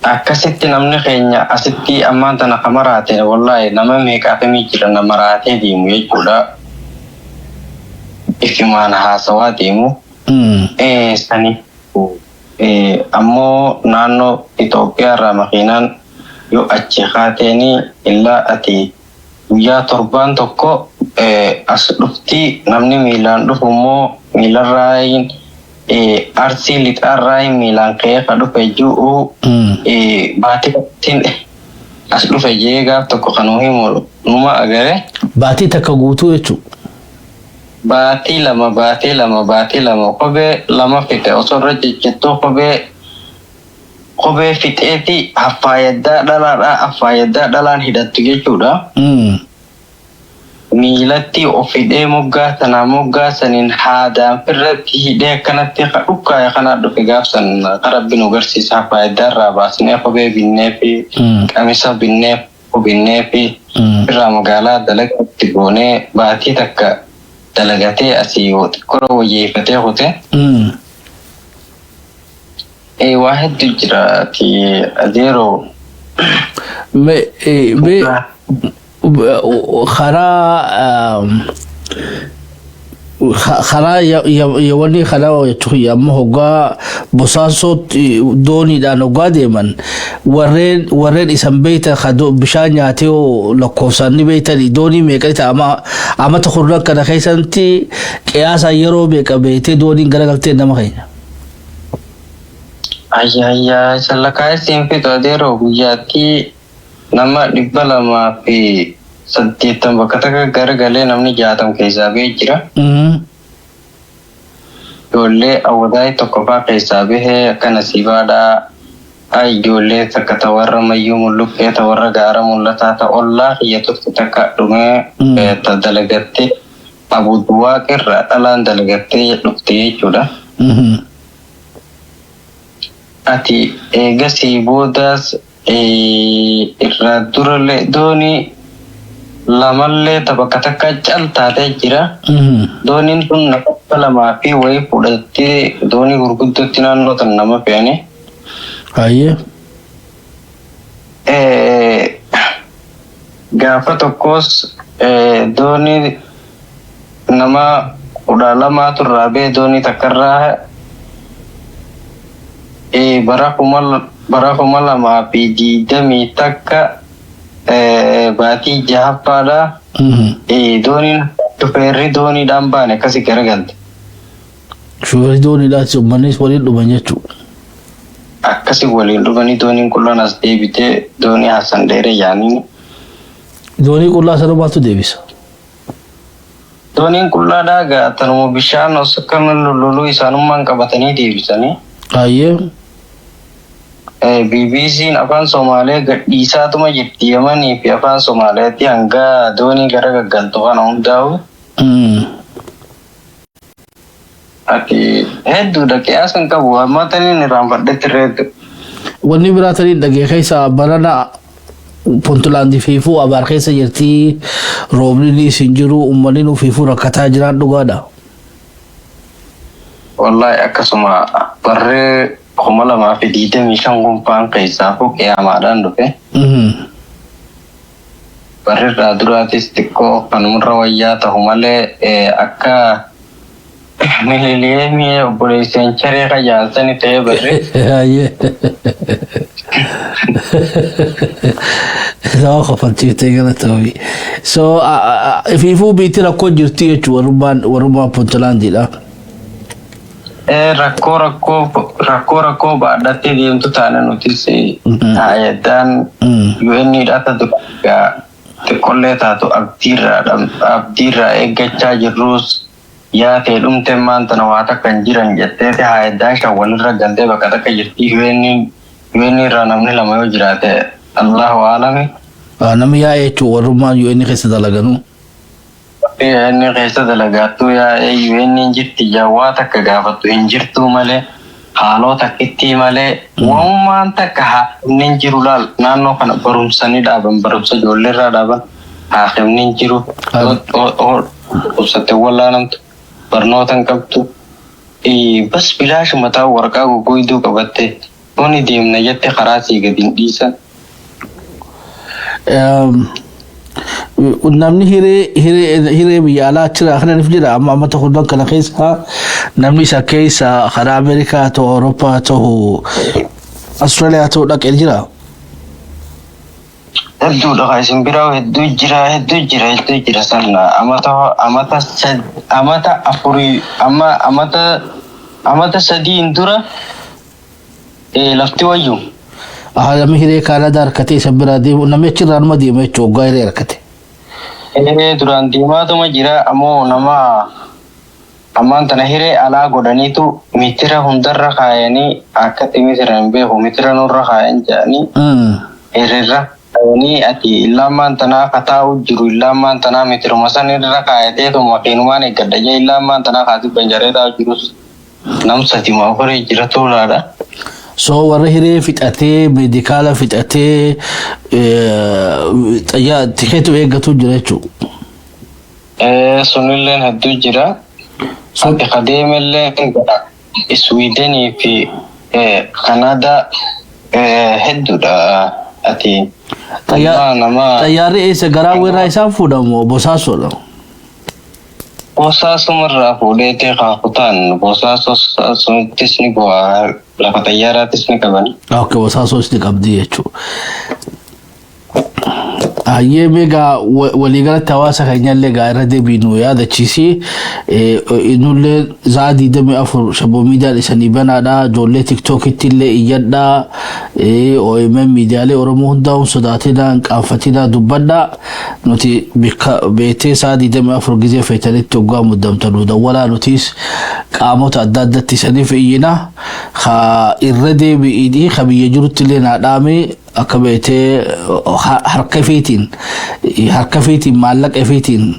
Akkasitti namni keenya asitti ammaan tana kamaraate wallaahi nama meeqaatamii jira nama raatee deemu jechuudha. Ifimaan haasawaa deemu. Sani ammoo naannoo Itoophiyaa irraa makiinaan yoo achi kaateeni illaa ati guyyaa torbaan tokko as dhufti. Namni miilaan dhufu immoo miilarraayin Arsii lixaarraayin miilaan ka'ee ka dhufe ji'u baatii as dhufe jee gaaf tokko kan himu numa agare. Baatii takka guutuu jechuudha. Baatii 2, baatii 2, baatii 2 kophee 2 fixe osoo irra ciccittuu kophee fixeeti haffaayaddaa dhalaadhaa haffaayaddaa dhalaan hidhattu jechuudha. Miilatti of hidhee moggaa tanaa moggaa saniin haadaan firratti hidhee akkanatti dhukkaaya kanaa dhufe gaafsan rabbi nu garsiisa haffaayaddaa irraa baasnee kophee binnee fi qamisa binnee binnee fi irraa magaalaa dalagatti goonee baatii takka dalagatee asii xiqqoo wayyeeffatee kute. Waa hedduu jiraati adeeroo. Mee karaa karaa wanni karaa jechuun amma hoggaa Bosaasootti dooniidhaan hoggaa deeman, warreen isan beeytan bishaan nyaatee lakkoofsaan ni beeytanii? Doonii meeqa ta'a amma amata 10 kana keessatti qiyaasaan yeroo meeqa beeytee dooniin garagaltee nama keenya? Ayya ayya, isa lakkaa'ee siin fixu adeeroo. Guyyaatti nama 280 bakka takka garagalee namni 60 keessaa bahee jira. Ijoollee awwadaa'ii tokko faa keessaa bahee akka nasiibaadhaa. Ijoollee takka ta warra mayyuu mulluqqee, ta warra gaara mul'ataa, ta ollaa kiyya turte takka dhumee ta dalagattee abuduwaaqirraa dhalaan dalagattee dhufte jechuudha. Ati eegasii boodaas irraa durallee doonii lamallee ta bakka takka cal taatee jira. Dooniin tun nama lamaa fi wayii fudhattee doonii gurguddootti naannoo tan nama fe'anii. Hayyee. Gaafa tokkos doonii nama 12tu irraa ba'e doonii takkarraa bara 2021 baatii jahaffaadha. Dooniin shufeerri dooniidhaan baane akkasii garagalte. Shufeerri dooniidhaan uummannis waliin dhuman jechuudha. Akkasii waliin dhufanii dooniin qullaan as deebitee, doonii Hassan Dheeree yaanii. Doonii qullaa sana maaltu deebisa? Dooniin qullaadhaa gaa tanuma bishaan osoo akkana lololuu isaanummaan qabatanii deebisanii. Hayyee. BBC'n afaan Somaalee gadhiisaatuma jirti Yamanii fi afaan Somaaleetti hanga doonii gara gaggaltu kana hundaa'u. Ati hedduudha, qiyaasa hin qabu, amma taniin irraanfadhetti irra hedduu. Wanni biraa taniin dhagee keessa barana Puntlaandi fiifuu abaar keessa jirti, roobni isin jiru, uummanni nu fiifuu rakkataa jiraan, dhugaadha. Wallahi akkasuma barree 2025 gunfaan keessaafuu qiyaamaadhaan dhufe. Barri irraa duraatis xiqqoo kanumarra wayyaa ta'u malee akka mililiyeemii obboleesseen charee kajaansani ta'ee barri. Hayyee. Nama kofalchiiftee galatoomii. So fiifuu biitti rakkoo jirti jechuudha warrummaan Puntlaandiidha. Rakkoo rakkoo baadhattee deemtu taane nutis hayaddaan UN dha ta dura xiqqollee taatu abdiirraa eeggachaa jirrus yaatee dhumte maanta waa takka hin jiran jetteeti hayaddaan shan walirra galtee bakka takka jirti. UN irraa namni lama yoo jiraate, Allahu aalami. Namni yaa'ee jechuudha warrummaan UN keessa dalaganuu. UN keessa dalagaattuu yaa'ee UN jirti jawwaa takka gaafattu hin jirtuu malee, haaloo takkittii malee waanummaan takka haakimni hin jiru. Laal, naannoo kana barumsa ni dhaaban, barumsa ijoolleerraa dhaaban, haakimni hin jiru, dhukkubsattee wallaanamtu barnoota hin qabdu, bas bilaashuma ta'u waraqaa goggoyduu qabatte nuni deemna jette karaa sii gadi hin dhiisan. Namni hiree biyya alaa achirraa kananiif jira amma amma tokko kana keessa namni isa keessa karaa Ameerikaa ta'u, Awurooppaa ta'u, Austraaliyaa ta'u dhaqee jira. Hedduudha kan isin biraa, hedduu jira, hedduu jira, hedduu jira. Sana amata amata afurii amma amata 3n dura lafti wayyu. Namni hiree Kaanadaa harkatee isa biraa deemu, namni achirraa numa deema jechuudha waggaa hiree harkate. Duraan deemaatuma jira, ammoo nama ammaan tana hiree alaa godhaniitu mitira hundarra kaayanii, akkatti mitira hin beeku, mitira nurra kaayan jedhanii hiriirra kaayanii, ati illaan tanaa kataa'u jiru, illaan tanaa mitiruma san irra kaayateetu makiinumaan eeggadha jee, illaan tanaa kaasii banjaree taa'u jirus nam sadima afurii jira tuulaadha. So warra hiree fixatee, medical fixatee, xayyaa tikeetu eeggatu jira jechuudha. Sunilleen hedduu jira. Ati kadeemellee Swiidenii fi Kanaadaa hedduudha. Ati nama Xayyaarri eessa garaa weerraa isaan fuudhamu Bosaasoodha? Bosaasumarraa fuudheetee kaakutaan Bosaasuttis ni bu'aa, lafa xayyaaraattis ni qaban. Okay, Bosaasoos ni qabdi jechuudha. Hayyee, meegaa waliigalatti hawaasa keenyallee gaa irra deebiinu yaadachiisi. Nullee za'a 24 Shaboo Miidiyaan isanii banaadha. Ijoollee TikTokitti illee iyyadhaa. OMN, miidiyaalee Oromoo hundaa'uun sodaatinaa, hin qaanfatinaa, dubbadhaa. Nuti bikka beetee sa'a 24 gizee feetanitti hoggaa muddamtanuu dawwalaa, nutis qaamota adda addatti isaniif iyyina. Ka irra deebi'ii ka biyya jirutti illee naa dhaame, akka beetee harka feetiin maallaqa ifiitiin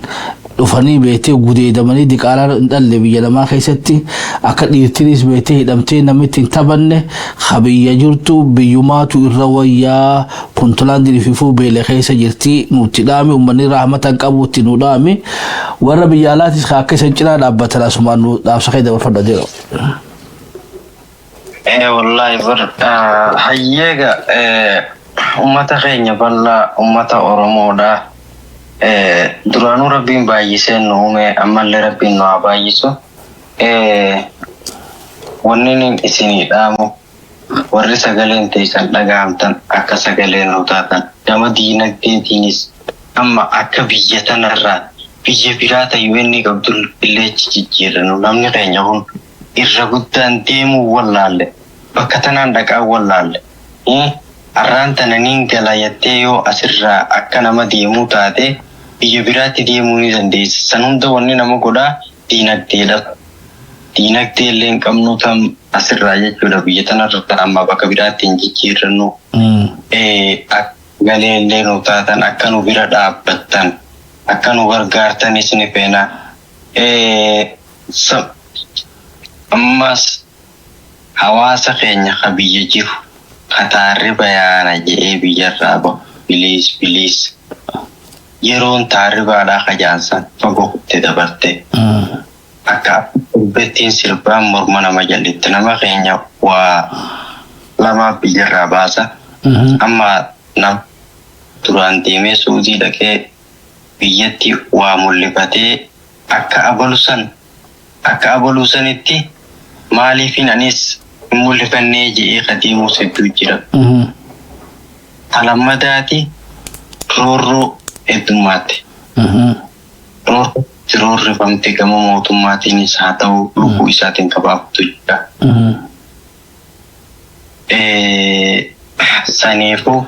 dhufanii beetee gudeedamanii diqaalaa hin dhalle biyya namaa keessatti, akka dhiirtinis beetee hidhamtee namitti hin taphanne. Ka biyya jirtu biyyumaatu irra wayyaa. Puntlaandiin ififuu beela keessa jirti. Nutti dhaame, uummanni rahmata hin qabu, itti nu dhaame. Warra biyya alaatis ka akka isan cinaa dhaabbatan asumaan nu dhaamsa kee dabarfadha jedhu. Wallahi bar hayyeega ummata keenya bal'aa, ummata Oromoodha. Duraanuu Rabbiin baay'isee nu uume, ammallee Rabbiin nu haa baay'isu. Wanni isinii dhaamu, warri sagaleen teessan dhaga'amtan akka sagalee nu taatan, gama diinagdeetiinis amma akka biyya tanarraa biyya biraa ta'uu inni qabdu illee jijjiirrannu. Namni keenya kun irra guddaan deemuu wallaalle, bakka tanaan dhaqaa wallaalle. Har'aan tana niin gala jettee yoo asirraa akka nama deemuu taate, biyya biraatti deemuu ni dandeessa. San hunda wanni nama godhaa diinagdeedha. Diinagdee illee hin qabnu tam asirraa jechuudha, biyya tanarraa amma bakka biraatti hin jijjiirrannu. Akka galee illee nu taatan, akka nu bira dhaabbattan, akka nu gargaartanis ni feena. Ammas hawaasa keenya ka biyya jiru kataarri bayaana jedhee biyyarraa bahu, please, please, yeroon taarribaadhaa kajaansan fagoo kutte dabarte. Akka dubbettiin sirbaan morma nama jallitti, nama keenya waa lamaaf biyyarraa baasa. Amma nam duraan deemee Suudii dhaqee biyyatti waa mul'ifatee akka abalu sanitti maaliifin anis hin mul'ifannee jedhee kadeemuus hedduu jira. Talammadaati roorroo heddummaatti. Roorroo roorrifamte gama mootummaatiinis haa ta'u, lubbuu isaatiin qabaaftu jira. Saniifuu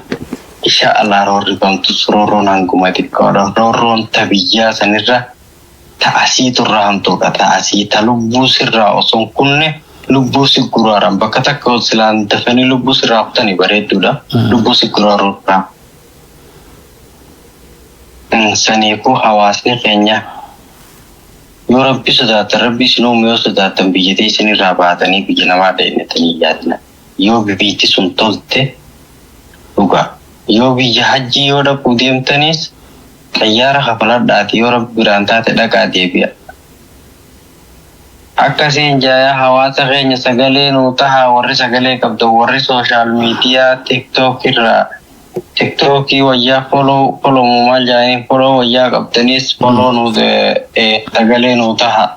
insha Allah roorrifamtus roorroon hanguma xiqqoodha. Roorroon ta biyyaa sanirra ta asiitu irraa hamtuudha. Ta asii ta lubbuu sirraa osoo hin kunne lubbuu si guraaran, bakka takka silaan dafanii lubbuu sirraa kutanii bareedduudha. Lubbuu si guraaruudha. Saniifuu hawaasni keenya yoo Rabbi sodaatan, Rabbi isin uume yoo sodaatan, biyya teessan irraa baatanii biyya namaa deemtanii yaadna. Yoo biyyi sun tolte dhugaa. Yoo biyya hajjii yoo dhaquu deemtanis xayyaara kafaladhaati, yoo Rabbi biraan taate dhaqaa deebi'a. Akkasiin jaayaa hawaasa keenya sagalee nuu tahaa, warri sagalee qabdan, warri social media TikTok irraa TikTokii wayyaa follow follow maal jaaniin follow wayyaa qabdanis follow nuu sagalee nuu taha.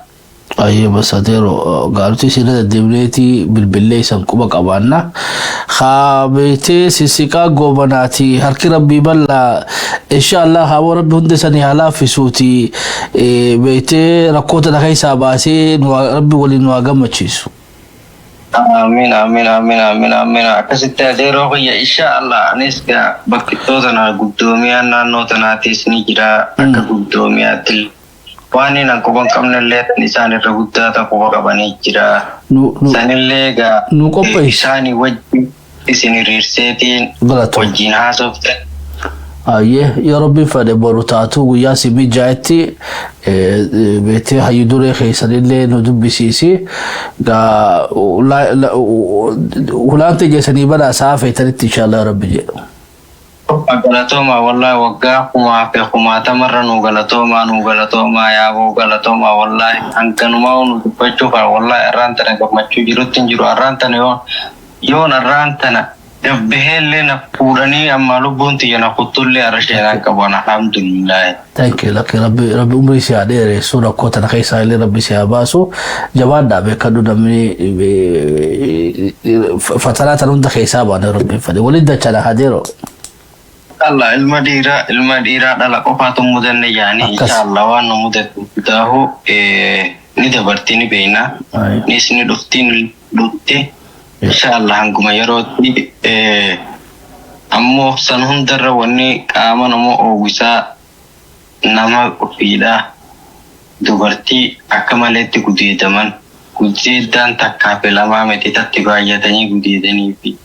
Ayyee, basateero gaarutti isin deddeebineeti bilbillee isan quba qabaanna. Haa beetee sissiqaa goobanaati, harki Rabbii bal'aa, insha Allah haaboo Rabbi hunda isanii haa laaffisuuti, beetee rakkoota na keessaa baasee Rabbi waliin nu haa gammachiisu. Amiin, amiin, amiin, amiin, amiin. Akkasitti adeeroo kiyya, insha Allah anis gaa bakkittoo tana guddoomiyaan naannoo tanaatis ni jira, akka guddoomiyaatti waan hin quba hin qabnellee isaan irra guddaa ta'u quba qabanii jira. Sanillee gaa Nu qopheessi. Isaanii wajjin isin hiriirseetiin Galatoom. wajjin haasofte. Ayyee, yoo Rabbiin fedhe boru taatu guyyaa si mijaa'etti beektee hayyu duree keessanillee nu dubbisiisi. Gaa hulaan teessanii banaa sa'a feetanitti, inshallah Rabbi jedhu. Galatoomaa, wallahi waggaa kumaa fi kumaatamarra nuu galatoomaa, nuu galatoomaa, yaaboo galatoomaa. Wallahi hanganumaa nu dubbachuuf, wallahi arraan tana gammachuu jirutti hin jiru. Arraan tana yoon arraan tana Gabbaheellee na fuudhanii amma lubbuun tiyya na kuttullee har'a sheenaan qaban, alhamdulillah. Thank you. Lakki, Rabbi, Rabbi umrii si haa dheeressu. Rakkoo tana keessaa illee Rabbi si haa baasu. Jabaadhaa, beekadhu, namni fatanaa tan hunda keessaa baane Rabbiin fedhe. Waliin dachana hadeero. Allah, ilma dhiiraa dhala qofaatu mudanne jaanii. Akkas. Inshallah, waan nu mudatu hundaahu ni dabarti, ni beekna. Nis ni dhufti, ni dhufti. Inshallah, hanguma yerootti ammoo san hundarra wanni qaama nama oowwisaa nama ofiidha, dubartii akka maleetti gudeedaman, gudeeddaan takkaa fi lamaa miti, tatti baay'atanii gudeedanii fi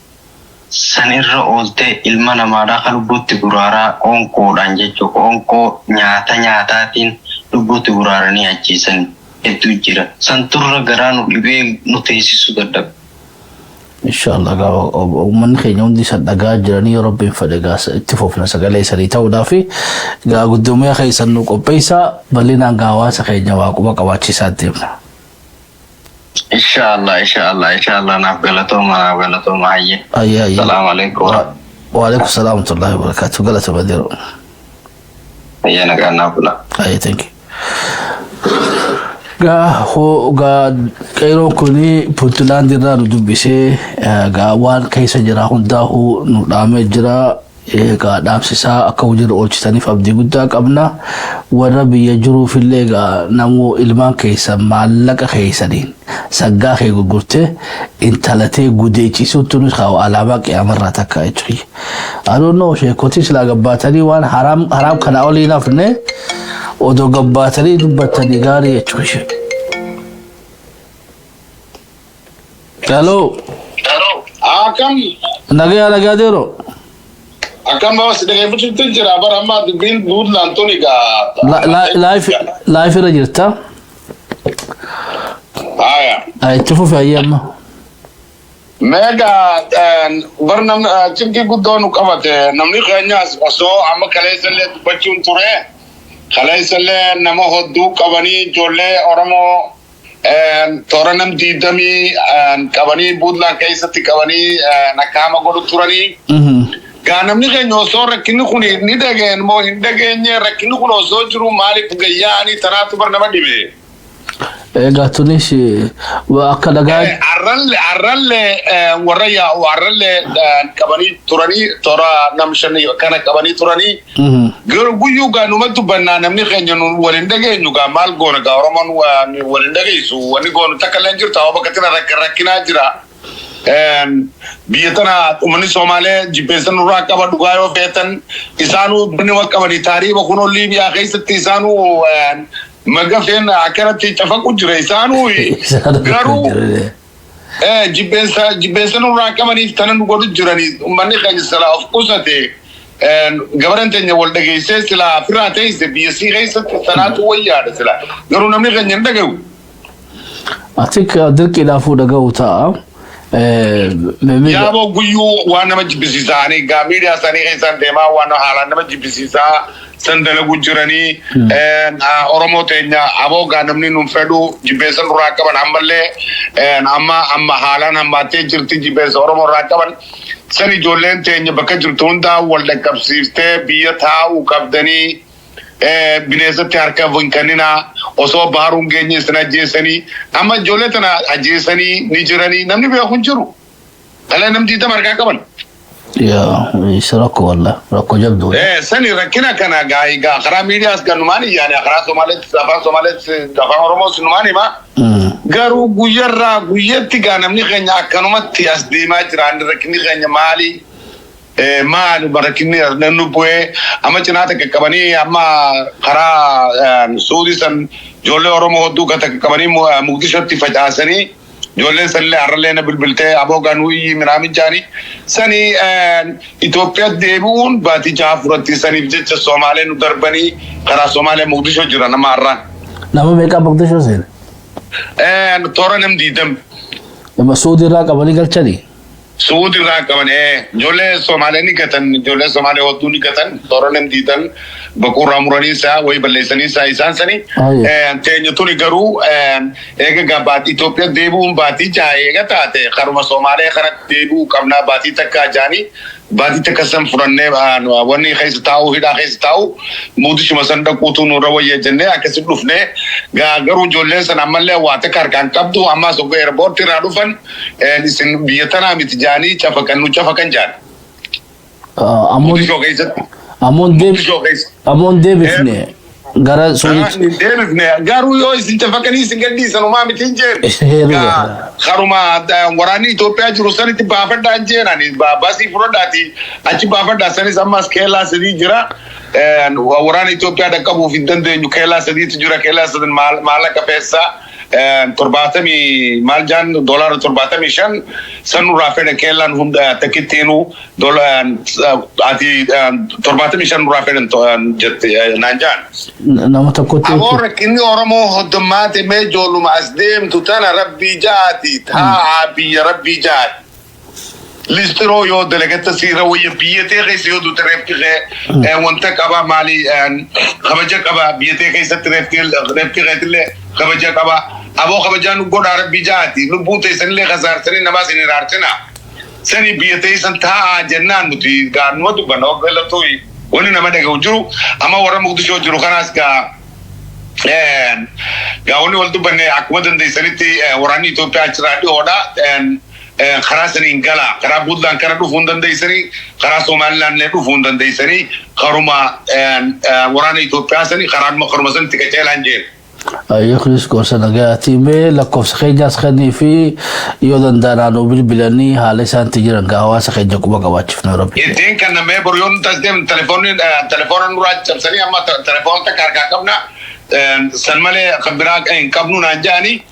san irra ooltee ilma namaadhaa kan lubbuutti guraaraa qoonqoodhaan jechuudha. Qoonqoo nyaata nyaataatiin lubbuutti guraaranii ajjeesan hedduu jira. San turra garaa nu dhibee nu teessisuu dadhabe. Inshallah, gaafa uummanni keenya hundi isa dhagaa jiranii yoo Rabbiin fedhe gaasa itti fufna sagalee sanii ta'uudhaaf gaa guddoomiyaa keessan nu qopheessaa, bal'inaan gaa hawaasa keenya waa quba qabaachisaa deemna. Inshallah, inshallah, inshallah, naaf galatooma, naaf galatooma, hayyee. Ayyaa, ayyaa. Salaamu alaikum. Waalaikum salaam wa rahmatullahi wa barakatuh. Galatooma deeru. Hayyee, nagaan naaf bula. Ayyee, thank you. Gaa hoo gaa qeeroon kuni Puntland irraa nu dubbisee, gaa waan keessa jira hundaa'uu nu dhaamee jira. Egaa dhaamsisaa akka hojiirra oolchisaniif abdii guddaa qabna. Warra biyya jiruufillee egaa namuu ilmaan keessan maallaqa keessaniin saggaa kee gurgurtee intalatee gudeechisuutti nus haa alaabaa qiyaamarraa takka jechuudha. I don't know, sheekotii silaa gabbaatanii waan haraam haraam kana olii hin hafne odoo gabbaatanii dubbatanii gaarii jechuudha. Hello. Akkam? Nagaya, nagaa deero. Akkam bawas, dhaggeeffachuutti jira bara amma dubbiin Puntland tun egaa. Live irra jirta. Haya. Itti fufi, hayyee amma. Meega bar namni cinqii guddoo nu qabate, namni keenyas osoo amma kaleessallee dubbachuun ture, kaleessallee nama hedduu qabanii, ijoollee Oromoo toora nam 20 qabanii, Puntland keessatti qabanii akka hama godhu turanii. Gaa namni keenya osoo rakkinni kun ni dhageen moo hin dhageenye, rakkinni kun osoo jiru maaliif gayyaanii tanaatu bar nama dhibe. Egaa tunis akka dhagaa. Arrallee warra yaa'u arrallee qabanii turanii, toora nam shan kana qabanii turanii. Garuu guyyuu gaa numa dubbannaa, namni keenya nu waliin dhageenyu, gaa maal goona? Gaa Oromoon waliin dhageessu, wanni goonu takka illee hin jirtu, hawa bakka tana rakkinaa jira. Biyya tana uummanni Somaalee jibbeessa nurraa qaba. Dhugaa yoo feetan isaanuu birnima qabanii taariiba kunoo Liibiyaa keessatti isaanuu magafeen akkanatti cafaqu jira isaanuu, garuu jibbeessa nurraa qabaniif tana nu godhu jiranii. Uummanni keenya silaa of qusate, gabaran teenya wal dhageessee silaa firaa teesse biyya sii keessatti sanaatu wayyaadha sila, garuu namni keenya hin dhagahu. I think dirqiidhaafuu dhaga'u ta'a. Yaaboo, guyyuu waan nama jibbisiisaa, ani gaa miidiyaa isaanii keessaan deemaa, waan haalaan nama jibbisiisaa san dalagu jiranii. Oromoo teenya aboo gaa namni nun fedhu, jibbeessa nurraa qaban, ammallee amma amma haalaan hammaattee jirti jibbeessa Oromoo irraa qaban. San ijoolleen teenya bakka jirtu hundaa wal dhaqqabsiiftee biyya taa'uu qabdanii, bineensatti harka hin kenninaa, osoo baharuun geenye isin ajjeesanii. Amma ijoollee tana ajjeesanii ni jiranii, namni beeku hin jiru. Dhala namni 20 harkaa qaban. Yaa, isa rakkoo, walla rakkoo jabduu. Sani rakkina kana gaa karaa miidiyaas kan numaan iyyaane, karaa Somaaleetti, afaan Somaaleetti, afaan Oromoos numaan himaa. Garuu guyyarraa guyyatti gaa namni keenya akkanumatti as deemaa jira. Inni rakkinni keenya maali? Maali rakkinni nu bu'ee? Amma cinaa takka qabanii, amma karaa Suudii san ijoollee Oromoo hedduu kan takka qabanii Muqdishootti facaasanii, ijoolleen sanillee har'allee na bilbiltee aboo ganuu iyyi minaamin jaanii sanii Itoophiyaa deebi'uun baatii 6 furatti saniif jecha Somaalee nu darbanii karaa Somaalee Muqdishoo jira nama har'aan. Nama meeqaa Muqdishoo seene? Toora nam 20. Nama Suudii irraa qabanii galchanii? Suudi irraa qaban, ijoollee Somaalee ni gatan, ijoollee Somaalee hedduu ni gatan, toora diidan, baquurraa muranii isaa wayi balleessanii isaa isaan sani. Teenya tuni garuu eega baatii Itoophiyaa deebi'uun baatii 6 eega taate, karuma Somaalee kanatti deebi'uu qabnaa. Baatii takka jaanii, baatii takka san fudhannee, wanni keessa taa'u, hidhaa keessa taa'u, Muqdishuma san dhaquutu nurra wayya jennee akkasi dhufnee. Garuu ijoolleen san ammallee waa takka harkaan qabdu. Ammaas ogga airportii irraa dhufan, isin biyya tanaa miti jaanii cafaqan, nu cafaqan jaan. Muqdishoo keessatti. Ammoo ammoo deebifne gara Suudiitti. Deebifne garuu yoo isin cafaqanii isin gadhiisan homaa miti hin jeen. Karuma waraanni Itoophiyaa jiru sanitti baafadhaa hin jeen, baasii fudhadhaati achi baafadhaa. Sanis ammas keellaa sadii jira. Waraana Itoophiyaa dhaqqabuuf hin dandeenyu, keellaa sadiitu jira. Keellaa sadan maallaqa feessaa 70 maal jaan, $75 sanurraa fedha. Keellaan hunda takkittiinuu ati 75 nurraa fedhan jette naan jaan. Nama tokkotti. Aboo, rakkinni Oromoo hoddommaate. Mee ijoolluma as deemtu tana, rabbii jaati taa'aa, biyya rabbii jaati. Listiroo yoo dalagatta siira wayya. Biyyatee keessa yoo duute reefki kee wanta qaba, maali, kabaja qaba. Biyyatee keessatti reefki keetillee kabaja qaba. Aboo, kabajaa nu godhaa, rabbii jaati. Lubbuu teessanillee kasaarsanii namaas hin iraartina. Sani biyya teessan taa'aa jennaan nuti gaanuma dubbanna. Waggalattuu wanni nama dhaga'u jiru. Amma warra Muqdishoo jiru kanaas gaa wanni wal dubbanne, akkuma dandeessanitti waraanni Itoophiyaa achirraa dhiyoodha. Karaa saniin gala, karaa Puntland kana dhufuu hin dandeessanii, karaa Somaalilaan illee dhufuu hin dandeessanii, karuma waraana Itoophiyaa sanii karuma sanitti qaceelaan jeen. Yookiis gorsa nagayaati. Mee lakkoofsa keenyaas kennii fi yoo danda'an nu bilbilanii haala isaan itti jiran gaa hawaasa keenya quba qabaachifnu rabbi. Ittiin kan namee boru yoo nuti as deemnu telefoonni, telefoona nurraa cabsanii, amma telefoona takka harkaa qabna. San malee kan biraa hin qabnu naan jedhanii.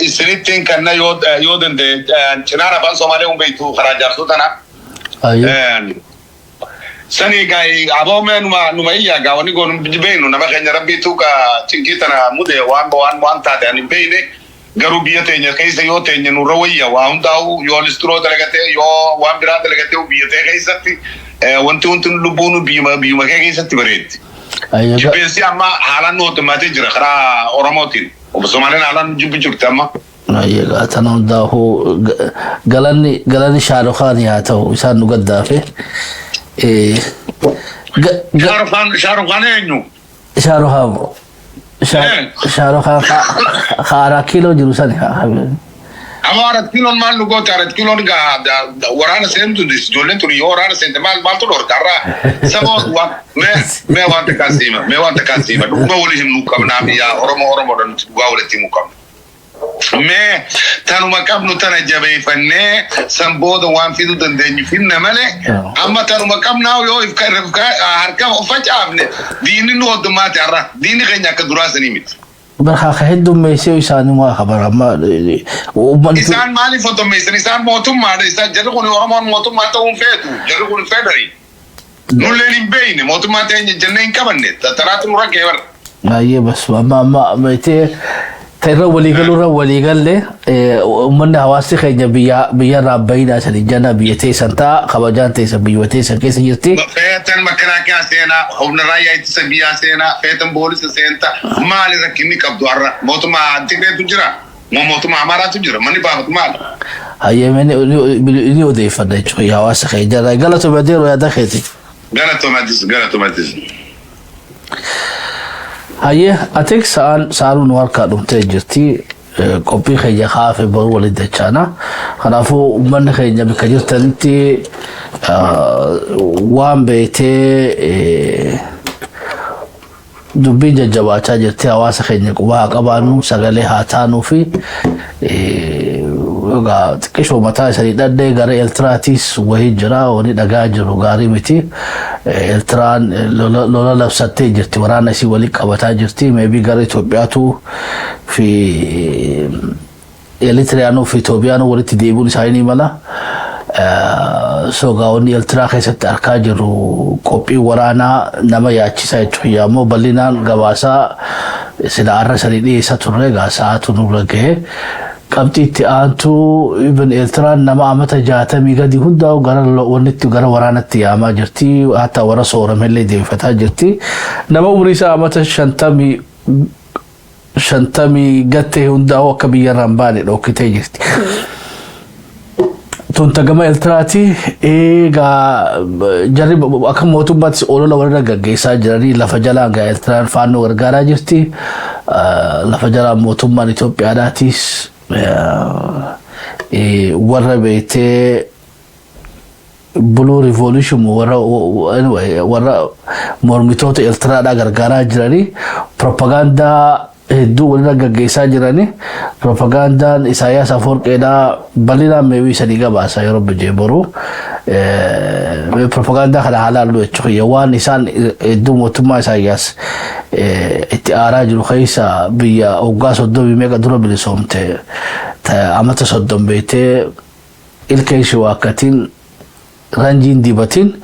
Isinittiin kanna yoo danda'e cinaan afaan Somaalee hun beektu karaa jaarsoo tana. Sani gaa aboo, mee numa iyya gaa, wanni goonu beeknu. Nama keenya rabbiitu ka cinkii tana mude, waan taate ani hin beekne. Garuu biyya teenya keessa yoo teenya nurra wayya. Waa hundaa'u yoo listiroo dalagatee, yoo waan biraa dalagatee, biyya tee keessatti wanti wanti lubbuun biyyuma kee keessatti bareeddi. Jibbeensi amma haalaan nu hoddommaatee jira karaa Oromootiin. Somaaleen haalaan jibbu jirti amma. Egaa tana hundaa'uu galanni Shaarukaan haa ta'u, isaan nu gaddaafe. Shaarukaan eenyu? Shaarukaan Shaarukaan 4 kiiloo jiru sani. Amma 4 kiiloon maal nu goote? 4 kiiloon gaa waraana seentu, ijoolleen tuni yoo waraana seente maal maaltu dhorka har'a saba? Mee waan takkaan siima, mee waan takkaan siima. Dhuguma walii himnuu qabnaa biyya Oromoo, Oromoodha nuti, dhugaa walitti himuu qabna. Mee tanuma qabnu tana jabeeffannee, san booda waan fiduu dandeenyu finna malee, amma tanuma qabnaa yoo harka facaafne diinni nu hoddommaate har'a. Diinni keenya akka duraa sanii miti. Barkaa ka heddummeessee isaanii kabar amma uummanni. Isaan maaliif hoddommeessan? Isaan mootummaadha. Isaan jarri kun Oromoon mootummaa ta'uu hin feetu. Jarri kun fedhari. Nulleen hin beeyne, mootummaa teenya jennee hin qabanne. Tanaatu nu rakkee bara. Baay'ee bas, amma beektee ta irra waliigaluu irra waliigalle. Uummanni, hawaasni keenya biyya biyyarraa bayinaa sanii jana, biyya teessan ta'a, kabajaan teessan biyya teessan keessa jirti. Feetan makalaakaa seenaa, humna raayyaa ittisa biyyaa seenaa, feetan poolisa seenta, maali rakkinni qabdu har'a? Mootummaa Tigreetu jira. Moo mootummaa Amaaraatu jira? Manni baafatu maali? Hayyamee ni odeeffanna jechuudha hawaasa keenya irraa. Galatoomi adeeroo, yaada keeti. Galatomatis, galatomatis. Hayyee, atik sa'aan sa'aan nu harkaa dhumtee jirti. Qophii keenya kaafe baruu waliin dachaana. Kanaafuu uummanni keenya bakka jirtanitti waan beektee dubbiin jajjabaachaa jirti, hawaasa keenya quba haa qabaannu, sagalee haa taanuu fi egaa xiqqishoo mataa isanii dhadhee gara Eertiraatiis wahii jira. Wani dhagaa jiru gaarii miti. Eertiraan lola labsattee jirti, waraana isii walii qabataa jirti. Maybe gara Itoophiyaatu fi Eritriyaanuu fi Itoophiyaanuu walitti deebi'uun isaanii ni mala. Sogaawonni Eertiraa keessatti argaa jiru qophii waraanaa nama yaachisa jechuudha. Ammoo bal'inaan gabaasaa sila har'a sanii dhiyeessaa turre, egaa sa'aatu nurra gahe. Qabxii itti aantu, even Eertiraan nama amata 60 gadi hundaa'u gara wannitti, gara waraanatti yaamaa jirti. Hatta warra sooramellee deebifataa jirti. Nama umrii isaa amata 50 gattee hundaa'u akka biyyarraa hin baane dhokkitee jirti. Tun gama Eertiraati. Egaa jarri akka mootummaatti olola walirra gaggeessaa jiranii, lafa jalaan gaa Eertiraan faannoo gargaaraa jirti. Lafa jalaan mootummaan Itoophiyaadhaatis warra beektee Blue Revolution, warra mormitoota Eertiraadhaa gargaaraa jiranii, propagaandaa hedduu walirra gaggeessaa jiranii. Propagaandaan Isaayyaas Afoorqeedhaa bal'inaan meewii sanii gabaasa yeroo bijee boruu. Propagaandaa kana haalaallu jechuudha. Waan isaan hedduu mootummaa Isaayyaas itti aaraa jiru keessa, biyya waggaa 30 meeqa dura bilisoomte, amata 30 beektee ilka ishee waakkatiin ranjiin dibatiin,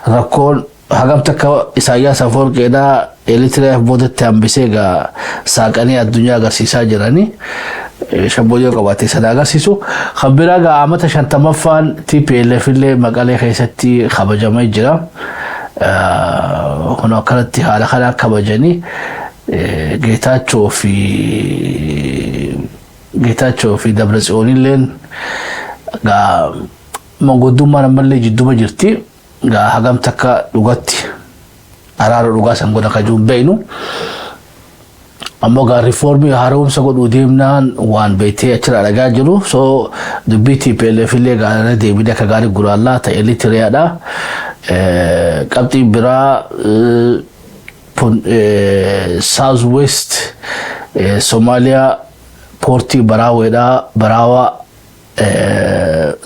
rakkoon hagam takka Isaayyaas Afoorqeedhaa Eritiriyaaf boodatti hambisee egaa saaqanii addunyaa agarsiisaa jiranii, shabboo qabaatee sana agarsiisu. Kan biraa gaa amata 50ffaan TPLF illee Maqalee keessatti kabajamee jira. Kun akkanatti haala kanaa kabajanii Geetaachoo fi Dabratsiyoon illeen gaa manguddummaan ammallee jidduma jirti. Gaa hagam takka dhugatti araara dhugaa san godha kajuun beeynu. Ammoo gaa riifoormii haaromsa godhuu deemnaan waan beektee achirraa dhagaa jiru. So dubbii TPLF illee gaara deebinee akka gaarii guraallaa ta'e Eritiriyaadha. Qabxiin biraa, South West Somaaliyaa poortii Baraaweedhaa, Baraawaa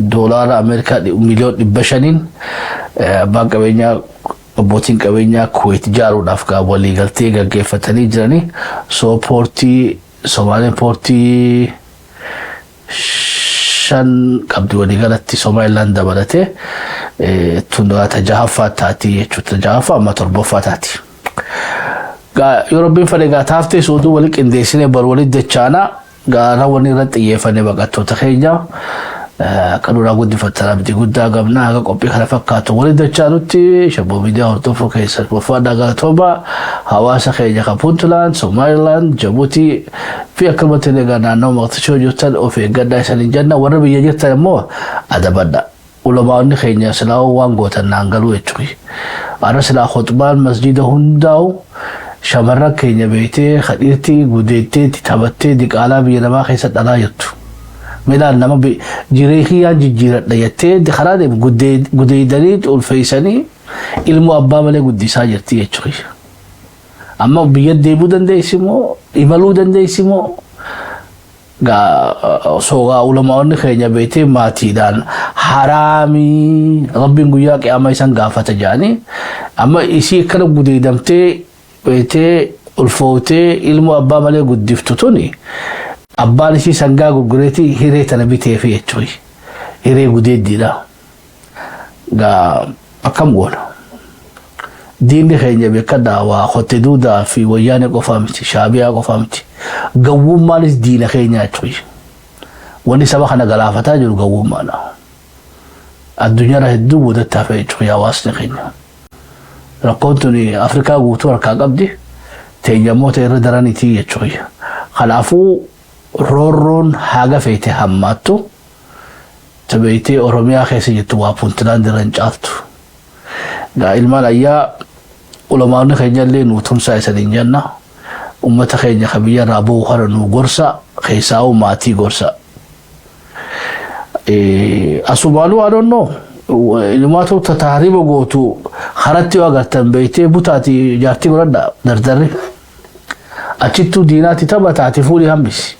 doolaara Ameerikaa miliyoon 500n abbaan qabeenyaa, abbootiin qabeenyaa Kuwait ijaaruudhaaf gaa waliigaltee gaggeeffatanii jiranii. So poortii Somaaleen poortii shan qabdi waliigalatti, Somaliland dabalatee tun ta jahaffaa taati jechuudha. Ta jahaffaa amma torbaffaa taati. Yoo Rabbiin fedhe gaa taaftee sooduu wali qindeessinee bar walitti dachaanaa. Gaara wanni irratti xiyyeeffannee baqattoota keenya akka duraa guddifattan abdii guddaa qabna. Akka qophii kana fakkaatu walitti dachaanutti Shabboo Miidiyaa hordofuu keessan ulfaadhaa, galatooma. Hawaasa keenya kan Puntland, Somaliland, Jabuutii fi akkanumatti illee naannoo Maqdishoo jirtan of eeggadhaa isaniin jenna. Warra biyya jirtan immoo adabadha. Ulamaa'onni keenya silaa waan gootan naan galuu jechuudha. Har'a silaa khutbaan masjida hundaa'u shamarran keenya beektee kadhiirtii gudeettee taphattee diqaalaa biyya namaa keessa dhalaa jirtu. Milaan nama jireekiyyaan jijjiiradha jettee karaa deemu gudeedanii ulfeessanii ilmoo abbaa malee guddisaa jirti jechuudha. Amma biyya deemuu dandeessi moo, imaluu dandeessi moo? Osoo ulamaa'onni keenya beektee maatiidhaan haraamii, Rabbiin guyyaa qiyaamaa isaan gaafata jedhanii, amma isii akkana gudeedamtee beektee ulfootee ilmoo abbaa malee guddiftu tuni, abbaan isii sangaa gurgureetii hiree tana biteefi jechuudha. Hiree gudeeddiidha. Gaa akkam goona? Diinni keenya beekadhaa, waa qotte duudaa fi Wayyaanee qofaa miti, Shaabiyaa qofaa miti. Gawwummaanis diina keenya jechuudha. Wanni saba kana galaafataa jiru gawwummaadha. Addunyaarra hedduu boodatti hafe jechuudha hawaasni keenya. Rakkoon tuni Afrikaa guutuu harkaa qabdi. Teenya immoo ta'e irra daraniiti jechuudha. Kanaafuu roorroon haga feete hammaattu tabeeytee Oromiyaa keessa jirtu waa Puntland irra hin caaltu. Gaa ilmaan ayyaa, ulamaonni keenya illee nuu tumsaa isaniin jenna. Uummata keenya ka biyya irraa bu'u kana nuu gorsa, keessaa'u maatii gorsa. Asumaanuu, I don't know. Inumaatu taariba gootu karatti yoo agartan beektee butaati jaartii godhadha dardarri. Achittuu diinaatti taphataati fuudhii hambisi.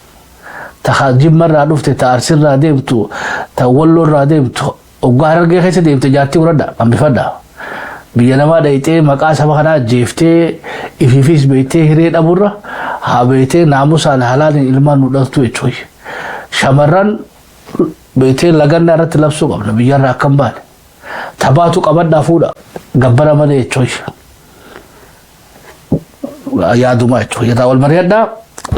Ta Jimmarraa dhufte, ta Arsirraa deemtu, ta Walloorraa deemtu, oggaa Harargee keessa deemte jaartii godhadha, hambifadha. Biyya namaa dhayxee maqaa saba kanaa jeeftee ifiifis beektee hiree dhaburra haa beektee naamusaan halaaliin ilmaan nu dhaltu jechuudha. Shamarran beektee lagannaa irratti labsuu qabna, biyyarraa akka hin baane. Tabaatu qabadhaa fuudha gabbara malee jechuudha. Yaaduma jechuudha. Irraa wal mari'adhaa.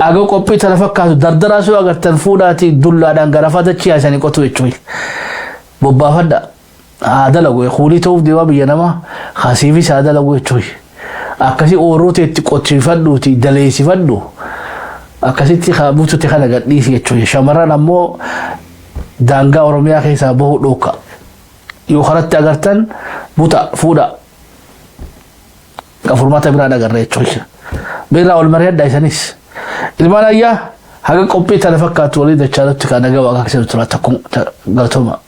Aga qophii tana fakkaatu dardaraa soo agartan fuudhaatii dullaadhaan garafa dachii haasanii qotu jechuudha. Bobbaafadha. Haa dalagu, kuulii ta'uuf deemaa biyya namaa hasiifis haa dalagu jechuudha. Akkasii ooyiruu itti qotiifadhuuti daleessifadhu, akkasitti bututti kana gadhiisi jechuudha. Shamarran ammoo daangaa Oromiyaa keessaa bahuu dhooka. Yoo karatti agartan buta, fuudha. Furmaata biraan agarra jechuudha. Beelaa ol mari'adha isanis. Ilmaan ayyaa, haga qophii tana fakkaatu walii dachaanutti kan nagaa Waaqa keessatti tura, takkum galatooma.